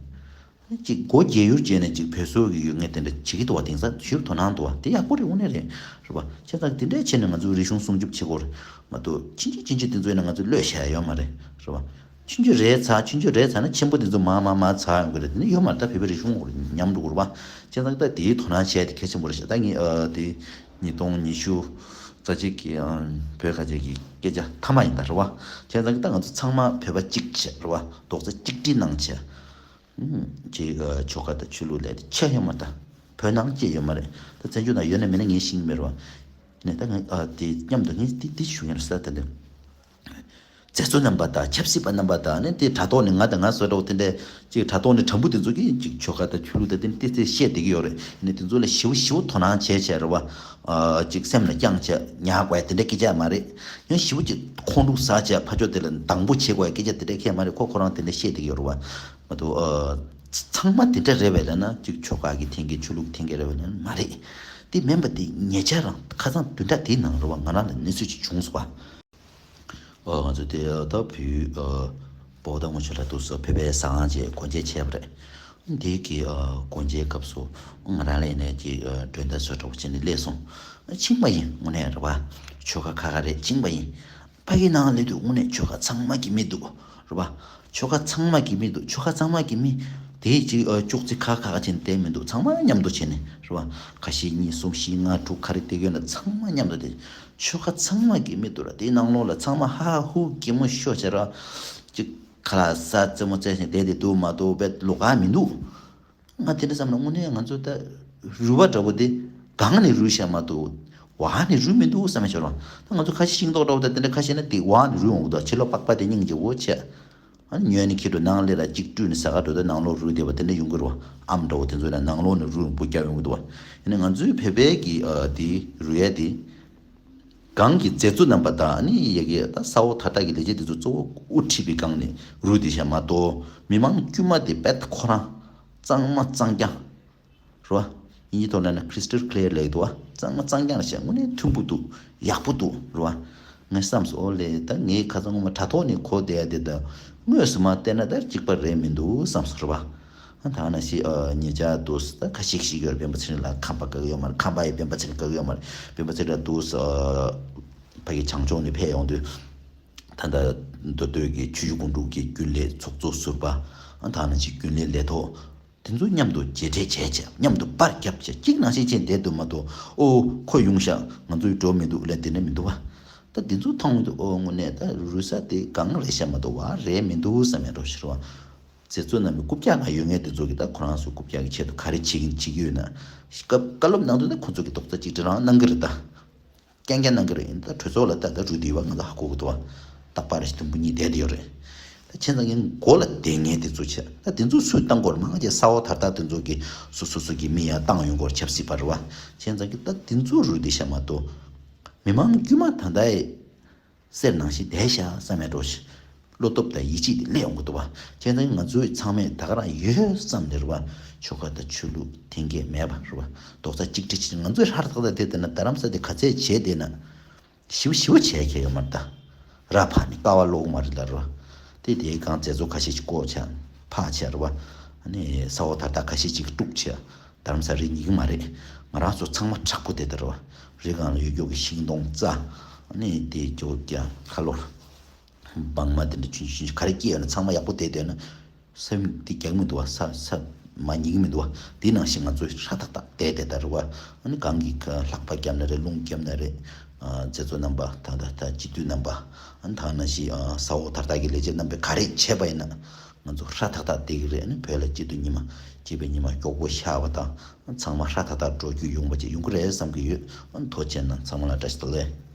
ཅིག་སྒོ་རྒྱག་ཡུལ་བྱས་ནས་ཅིག་བོད་སོག་གི་ཡུལ་ངས་དེ་འདྲ་བྱེད་ཀྱི་འདུག་པ། དེང་སང་ཞེ་པོ་དོ་སྣང་འདུག་པ། དེ་ཡག་པོ་རེད། དངོས་གནས་རེད། རེད་པ། བྱས་ཙང་དེ་འདྲས་བྱས་ནས་ང་ཚོས་རིག་གཞུང་སྲུང་སྐྱོབ་བྱེད་དགོས་རེད་མ་གཏོགས་ཆུང་ཆུང་ཆུང་ཆུང་དེ་ཚོ་ཡིན་ན་ང་ཚོས་བློས་བཞག་ཡ་ཡོད་མ་རེད། རེད་པ། ཆུང་ཆུང་རེད་ཚར། ཆུང་ཆུང་རེད་ཚར་ན་ཆེན་པོ་དེ་ཚོ་མར་མར་མར་ཚར་ཡོང་གི་རེད། དེ་ནི་ཡོད་མ་རེད། ད་བོད་པའི་རིག་གཞུང་ཉམས་འགྲོ་གི་རེད་པ། བྱས་ཙང་ད་དེའི་དོ་སྣང་བྱས་ཏེ་གལ་ཆེན་པོ་རེད་ཤག་ད་ངས་ཨ་དེ་ཉིས་སྟོང་ཉི་ཤུ་རྩ་གཅིག་གི་ཨ་བོད་ཁ་ཆེ་གི་སྐད་ཆ་མཐའ་མ་ཡིན་ད། རེད་པ། བྱས་ཙང་ད་ང་ཚོ་ཚང་མ་བོད་པ་གཅིག་བྱས། རེད་པ། རྡོག་རྩ་གཅིག་སྒྲིལ་གནང་བྱས། ཅིག་ཆོལ་ཁ་དང་ཆོས་ལུགས་ལས་དེ་ཆད་ཡོད་མ་རེད། ད་བོད་ནང་སྐྱེས་ཡོད་མ་རེད། ད་བཙན་བྱོལ་ནང་ཡོད་ན་མེད་ན་ངས་ཤེས་ཀྱི་མེད་རེད་པ། ནས་ད་ང་ཨ་དེ་མཉམ་དུ་ངས་དེ་དེ་ཞུ་མཁན་རེད་ས། དེ་འདྲ་མཛད་གཙོ་རྣམ་པ་དང་ཆབ་སྲིད་པ་རྣམ་པ་དང་ནི་དེ་དྲ་ཐོག་ནས་ང་དང་ང་བཟོ་འདྲ་པོ་དེ་འདྲ་ཅིག་དྲ་ཐོག་ནས་དྲ་འབུ་དེ་ཚོ་གིས་ཅིག་ཆོལ་ཁ་དང་ཆོས་ལུགས་དང་དེ་ནི་ཏོག་ཙམ་བཤད་བསྡད་ཀྱི་ཡོད་རེད། ནས་དེ་ཚོ་ལ་ཞེ་པོ་ཞེ་པོ་དོ་སྣང་བྱས་བྱས། རེད་པ། ཨ་ཅིག་སེམས་ལ་བཅངས་བྱས་ཉར་དགོས་ཡ་དེ་འདྲ་སྐད་ཆ་མ་རེད། ཡང་ཞེ་པོ་ཅིག་ཁོང་ཁྲོ་ཟ་བྱས་ཕར་ཕྱོགས་དེ་ལ་སྡང་པོ་བྱེད་དགོས་ཡ་སྐད་ཆ་དེ་འདྲ་ཁྱད་མ་རེད། ཁོ་ཁོ་རང་དེ་འདྲ་བཤད་བསྡད་ཀྱི་ཡོད་རེད་པ། མ་གཏོགས་ཨ་ཚང་མ་དེ་འདྲ་རེད་པས་ལབ་ན་ཅིག་ཆོལ་ཁ་གི་འཐེན་འཁྱེར་ཆོས་ལུགས་འཐེན་འཁྱེར་རེད་པས་ལབ་ན་མ་རེད། དེ་མིན་པ་དེ་ཉེ་ཆར་རང་ཁ་སང་བདུན་ཕྲག་དེའི་ནང་རེད་པ། ང་རང་ལ་གནས་ཚུལ་ཅིག་བྱུང་སོང་པ། ཨོ་ང་ཚོ་དེ་ད་བོད་ཨོ་བོ་དྷ་སྔོན་ཆད་ལ་འདུག་སེ་བོད་པའི་ཟ་ཁང་ཅིག་སྒོ་འབྱེད་བྱས་པ་རེད། དེ་གི་ཨོ་སྒོ་འབྱེད་སྐབས་སུ་ང་རང་ལ་ཡིན་ནའི་ཅིག་ཨོ་མགྲོན་བརྡ་བཟོ་འདྲ་པོ་བྱས་ནས་སླེབས་སོང་། ཕྱིན་པ་ཡིན་དངོས་གནས་རེད་པ། ཆོལ་ཁ་ཁ་ཁ་རེད། ཕྱིན་པ་ཡིན། ཕ་གི་ནང་སླེབས་དུས་དངོས་གནས་ཆོལ་ཁ་ཚང་མ་གི་མི་འདུག་རེད་པ། ཆོལ་ཁ་ཚང་མ་གི་མི་འདུག་ཆོལ་ཁ་ཚང་མ་གི་མི་དེ་ཅིག་ཨོ་ཅོག་ཙེ་ཁ་ཁ་ཁ་བྱས་ནས་བསྡད་མི་འདུག་ཚང་མ་མཉམ་དུ་བྱས་ནས་རེད་པ། ཁ་ཤས་གཉིས་གསུམ་བཞི་ལྔ་དྲུག་ག་རེ་བསྡད་ཀྱི་ཡོད་ན་ཚང་མ་མཉམ་དུ་བསྡད། ཆོལ་ཁ་ཚང་མ་གི་མི་འདུག་ར། དེའི་ནང་ལོགས་ལ་ཚང་མ་ཧ་ཧུ་གད་མོ་ཤོར་བྱས་ར། ཅིག་ཁ་ལག་ཟ་རྩེད་མོ་རྩེ་བཞིན་བསྡད་དེ་འདུག་མ་གཏོགས་དཔེ་ལོགས་ཀ་མི་འདུག་ང་དེ་འདྲ་བསམ་ན་དངོས་གནས་ང་ཚོ་ད་རུས་པ་འདྲ་པོ་དེ་སྒང་ནས་རུས་བཞག་མ་གཏོགས་འོག་ནས་རུས་མི་འདུག་བསམ་ཡ་ཤོར་བ། ད་ང་ཚོ་ཁ་ཤས་ཤིང་ཏོག་འདྲ་པོ་ད་དེ་འདྲ་ཁ་ཤས་ན་དེ་འོག་ནས་རུས་འོང་གི་འདུག་ཕྱི་ལོགས་པགས་པ་དེ་སྙིང་རྗེ་བོ་བྱས། ཨ་ནི་ཉོས་ནས་ཁྱེར་འགྲོ་ནང་སླེབས་ར་གཅིག་བཀྲུས་ནས་ཟ་ག་འགྲོ་དུས་ནང་ལོགས་རུལ་བསྡད་པ་དེ་འདྲ་ཡོང་གི་རེད་པ། ཨམ་འདྲ་པོ་དེ་ཚོ་ལ་ནང་ལོགས་ནས་རུལ་འབུ་རྒྱག་ཡོང་གི་འདུག་པ། ཡིན་ནའི་ང་ཚོའི་བོད་པའི་གི་ཨ་དེ་རུལ་ཡ་དེ་གང་གི་མཛད་གཙོ་རྣམ་པ་དང་ཨ་ནི་ཡ་གི་ད་ས་འོག་ཐ་ཐ་གི་ལས་བྱེད་དེ་ཚོ་གཙོ་བོ་དབུ་ཁྲིད་པའི་སྒང་ནས་རུལ་བསྡད་ཤག་མ་གཏོགས་མི་མང་དཀྱུས་མ་དེ་དཔེ་ཁོ་རང་གཙང་མ་གཙང་རྐྱང་། རེད་པ། དབྱིན་ཇིའི་ཐོག་ལབ་ན་crystal clear ལབ་ཀྱི་འདུག་པ། གཙང་མ་གཙང་རྐྱང་རེད་ཤག་དངོས་གནས་མཐུན་པོ་འདུག་ཡག་པོ་འདུག་རེད་པ། ངས་བསམ་སོང་། ཨོ་ལེ་ད་ངས་ཁ་སང་སྔོན་མ་དྲ་ཐོག་ནས་གོ་བསྡད་ཡ་དེ་དང་དངོས་སུ་མར་བལྟས་ན་ད་གཅིག་པ་རེད་མི་འདུག་བསམ་སོང་། རེད་པ། ད་ནང་བཞིན་ཨ་ཉེ་ཆར་འདུག་སེ་ད་ཁ་ཤས་ཤིག་ཡོད་རེད། སྤེན་པ་ཚེ་རིང་ལགས་ཁམས་པ་དགའ་གི་ཡོད་མ་རེད། ཁམས་པ་ཡིས་སྤེན་པ་ཚེ་རིང་དགའ་གི་ཡོད་མ་རེད། སྤེན་པ་ཚེ་རིང་ལགས་འདུག་སེ་ཨ་ཕ་གི་བྱང་ཕྱོགས་ནས་ཕེབས་ཡོང་དུས་ད་ལྟ་མདོ་སྟོད་ཀྱི་ཆུ་བཞི་སྒང་དྲུག་གི་རྒྱུན་ལས་ཚོགས་གཙོ་ཟུར་པ། ཨ་ད་ནང་བཞིན་རྒྱུན་ལས་ལས་ཐོག་དེ་ཚོ་མཉམ་དུ་མཇལ་འཕྲད་བྱས་བྱས། མཉམ་དུ་པར་བརྒྱབ་བྱས། གཅིག་ནང་བཞིན་བྱས་བསྡད་འདུག་མ་གཏོགས་ཨོ་ཁོ་ཡོང་ཤག་ང་ཚོའི་འགྲོ་མི་འདུག་ལབ་དེ་འདྲ་མི་འདུག་པ། ད་དེ་ཚོ་མཐོང་དུས་ཨོ་དངོས་གནས་ད་རུལ་ས་དེ་གང་རེད་ཤག་མ་གཏོགས་པ་རེད་མི་འདུག་བསམ་ཡ་འདྲ་ཞིག་རེད་པ། མཛད་གཙོ་རྣམ་པའི་རྐུབ་བཀྱག་ནང་ཡོད་མཁན་དེ་ཚོ་གིས་ད་ཁོ་རང་ཚོའི་རྐུབ་བཀྱག་གི་ཆེད་དུ་ག་རེ་བྱེད་ཀྱིན་བྱེད་ཀྱི་ཡོད་ན། སྐབས་བཀའ་སློབ་གནང་དུས་ད་ཁོ་ཚོ་གིས་རྡོག་རྩ་གཅིག་སྒྲིལ་རང་གནང་གི་རེད་ད། རྐྱང་རྐྱང་གནང་གི་རེད། ད་གྲོས་ཚོགས་ལ་ད་ད་རུ་དེ་བ་ང་ཚོ་ཧ་གོ་གི་འདུག་བ། རྟག་པར་རེ་དུམ་བུ་གཉིས་བསྡད་དེ་ཡོད་རེད། ད་བྱས་ཙང་གི་མགོ་ལ་བསྡད་མཁན་དེ་ཚོ་བྱས། ད་དེ་ཚོ་སུས་བཏང་དགོས་རེད། མ་ང་ཚོ་ས་འོག་དར་དར་དེ་ཚོ་གི་སོ་སོ་སོ་གི་མི་ཡང་བཏང་ཡོང་དགོས་རེད། ཆབ་སྲིད་པ་རེད་བ། བྱས་ཙང་གི་ད་དེ་ཚོ་རུ་དེ་བྱས་མ་གཏོགས། མི་མང་དཀྱུས་མ་ད་ལྟ་ཡི་སེར་ནང་བཞིན་བསྡད་ཤག་བསམ་ཡ་འགྲོ་ཞིག་བློ་སྟོབས་དང་ཡིད་ཆེས་དེ་སླེབས་ཡོང་གི་འདུག་བ། བྱས་ཙང་ང་ཚོའི་ཚང་མས་ད་ག་རང་ཡོད་བསམ་ནས་རེད་བ། ཆོལ་ཁ་དང་ཆོས་ལུགས་འཐེན་འཁྱེར་མེད་པ་རེད་བ། རྡོག་རྩ་གཅིག་སྒྲིལ་བྱས། ང་ཚོས་ཧྲ་ཐག་ཐག་བསྡད་བསྡད་ན། རྡ་རམ་ས་དེ་ག་ཚད་བྱས་བསྡད་ན། ཞིབ་ཞིབ་བྱས་ཁྱེད་ཡོད་མ་རེད་ད། ར་ཕ་ནི་ཀ་བ་ལོག་མ་རེད་ལ་རེད་བ། དེ་དེའི་སྒང་མཛད་གཙོ་ཁ་ཤས་ཅིག་བསྐོ་བྱས། ཕག་བྱས་རེད་བ། ཨ་ནི་ས་འོག་དར་དར་ཁ་ཤས་ཅིག་དཀྲུགས་བྱས། རྡ་རམ་ས་རི་ཉིག་མ་རེད། ང་རང་ཚོ་ཚང་མ་དྲག་པོ་དེ་ལྟར་བ། རི་སྒང་ལ་ཡོད་རྒྱུ་གི་ཤིང་སྡོང་རྩྭ། ཨ་ནི་དེ་ཇོ་ཀྱང་ཁ་ལོར། སྦྲང་མ་དེ་འདྲ་ཆུང་ཆུང་ཆུང་ག་རེ་སྐྱེས་ཡོད་ན་ཚང་མ་ཡག་པོ་བསྡད་བསྡད་ན། ས་མིག་དེ་རྒྱག་མི་འདུག་བ། ས་ས་མ་ཉིག་མི་འདུག་བ། དེ་ནང་བཞིན་ང་ཚོས་ཧྲ་ཐག་ཐག་བསྡད་བསྡད་ད་རེད་བ། ཨ་ནི་གང་གི་ཁ་ལྷགས་པ་བརྒྱབ་ན་རེད། རླུང་བརྒྱབ་ན་རེད། ཨ་མཛད་གཙོ་རྣམ་པ་ད་ད་ད་སྤྱི་འཐུས་རྣམ་པ། ཨ་ནི་ད་ནང་བཞིན་ཨ་ས་འོག་དར་དར་གྱི་ལས་བྱེད་རྣམ་པས་ག་རེ་བྱས་པ་ཡིན་ན། ང་ཚོ་ཧྲ་ཐག་ཐག་བསྡད་ཀྱི་རེད། ཨ་ནི་བོད་ལ་སྐྱིད་སྡུག་ཉི་མ་སྐྱིད་པའི་ཉི་མ་མགྱོགས་པོ་ཤར་བ་དང་། ཚང་མ་ཧྲ་ཐག་ཐག་འགྲོ་རྒྱུ་ཡོང་བ་ཅིག་ཡོང་གི་རེད་བསམ་གྱི་ཡོད། ཨ་ནི་ཐུགས་རྗེ་གནང་། ཚང་མ་ལ་བཀྲ་ཤིས་བདེ་ལེགས།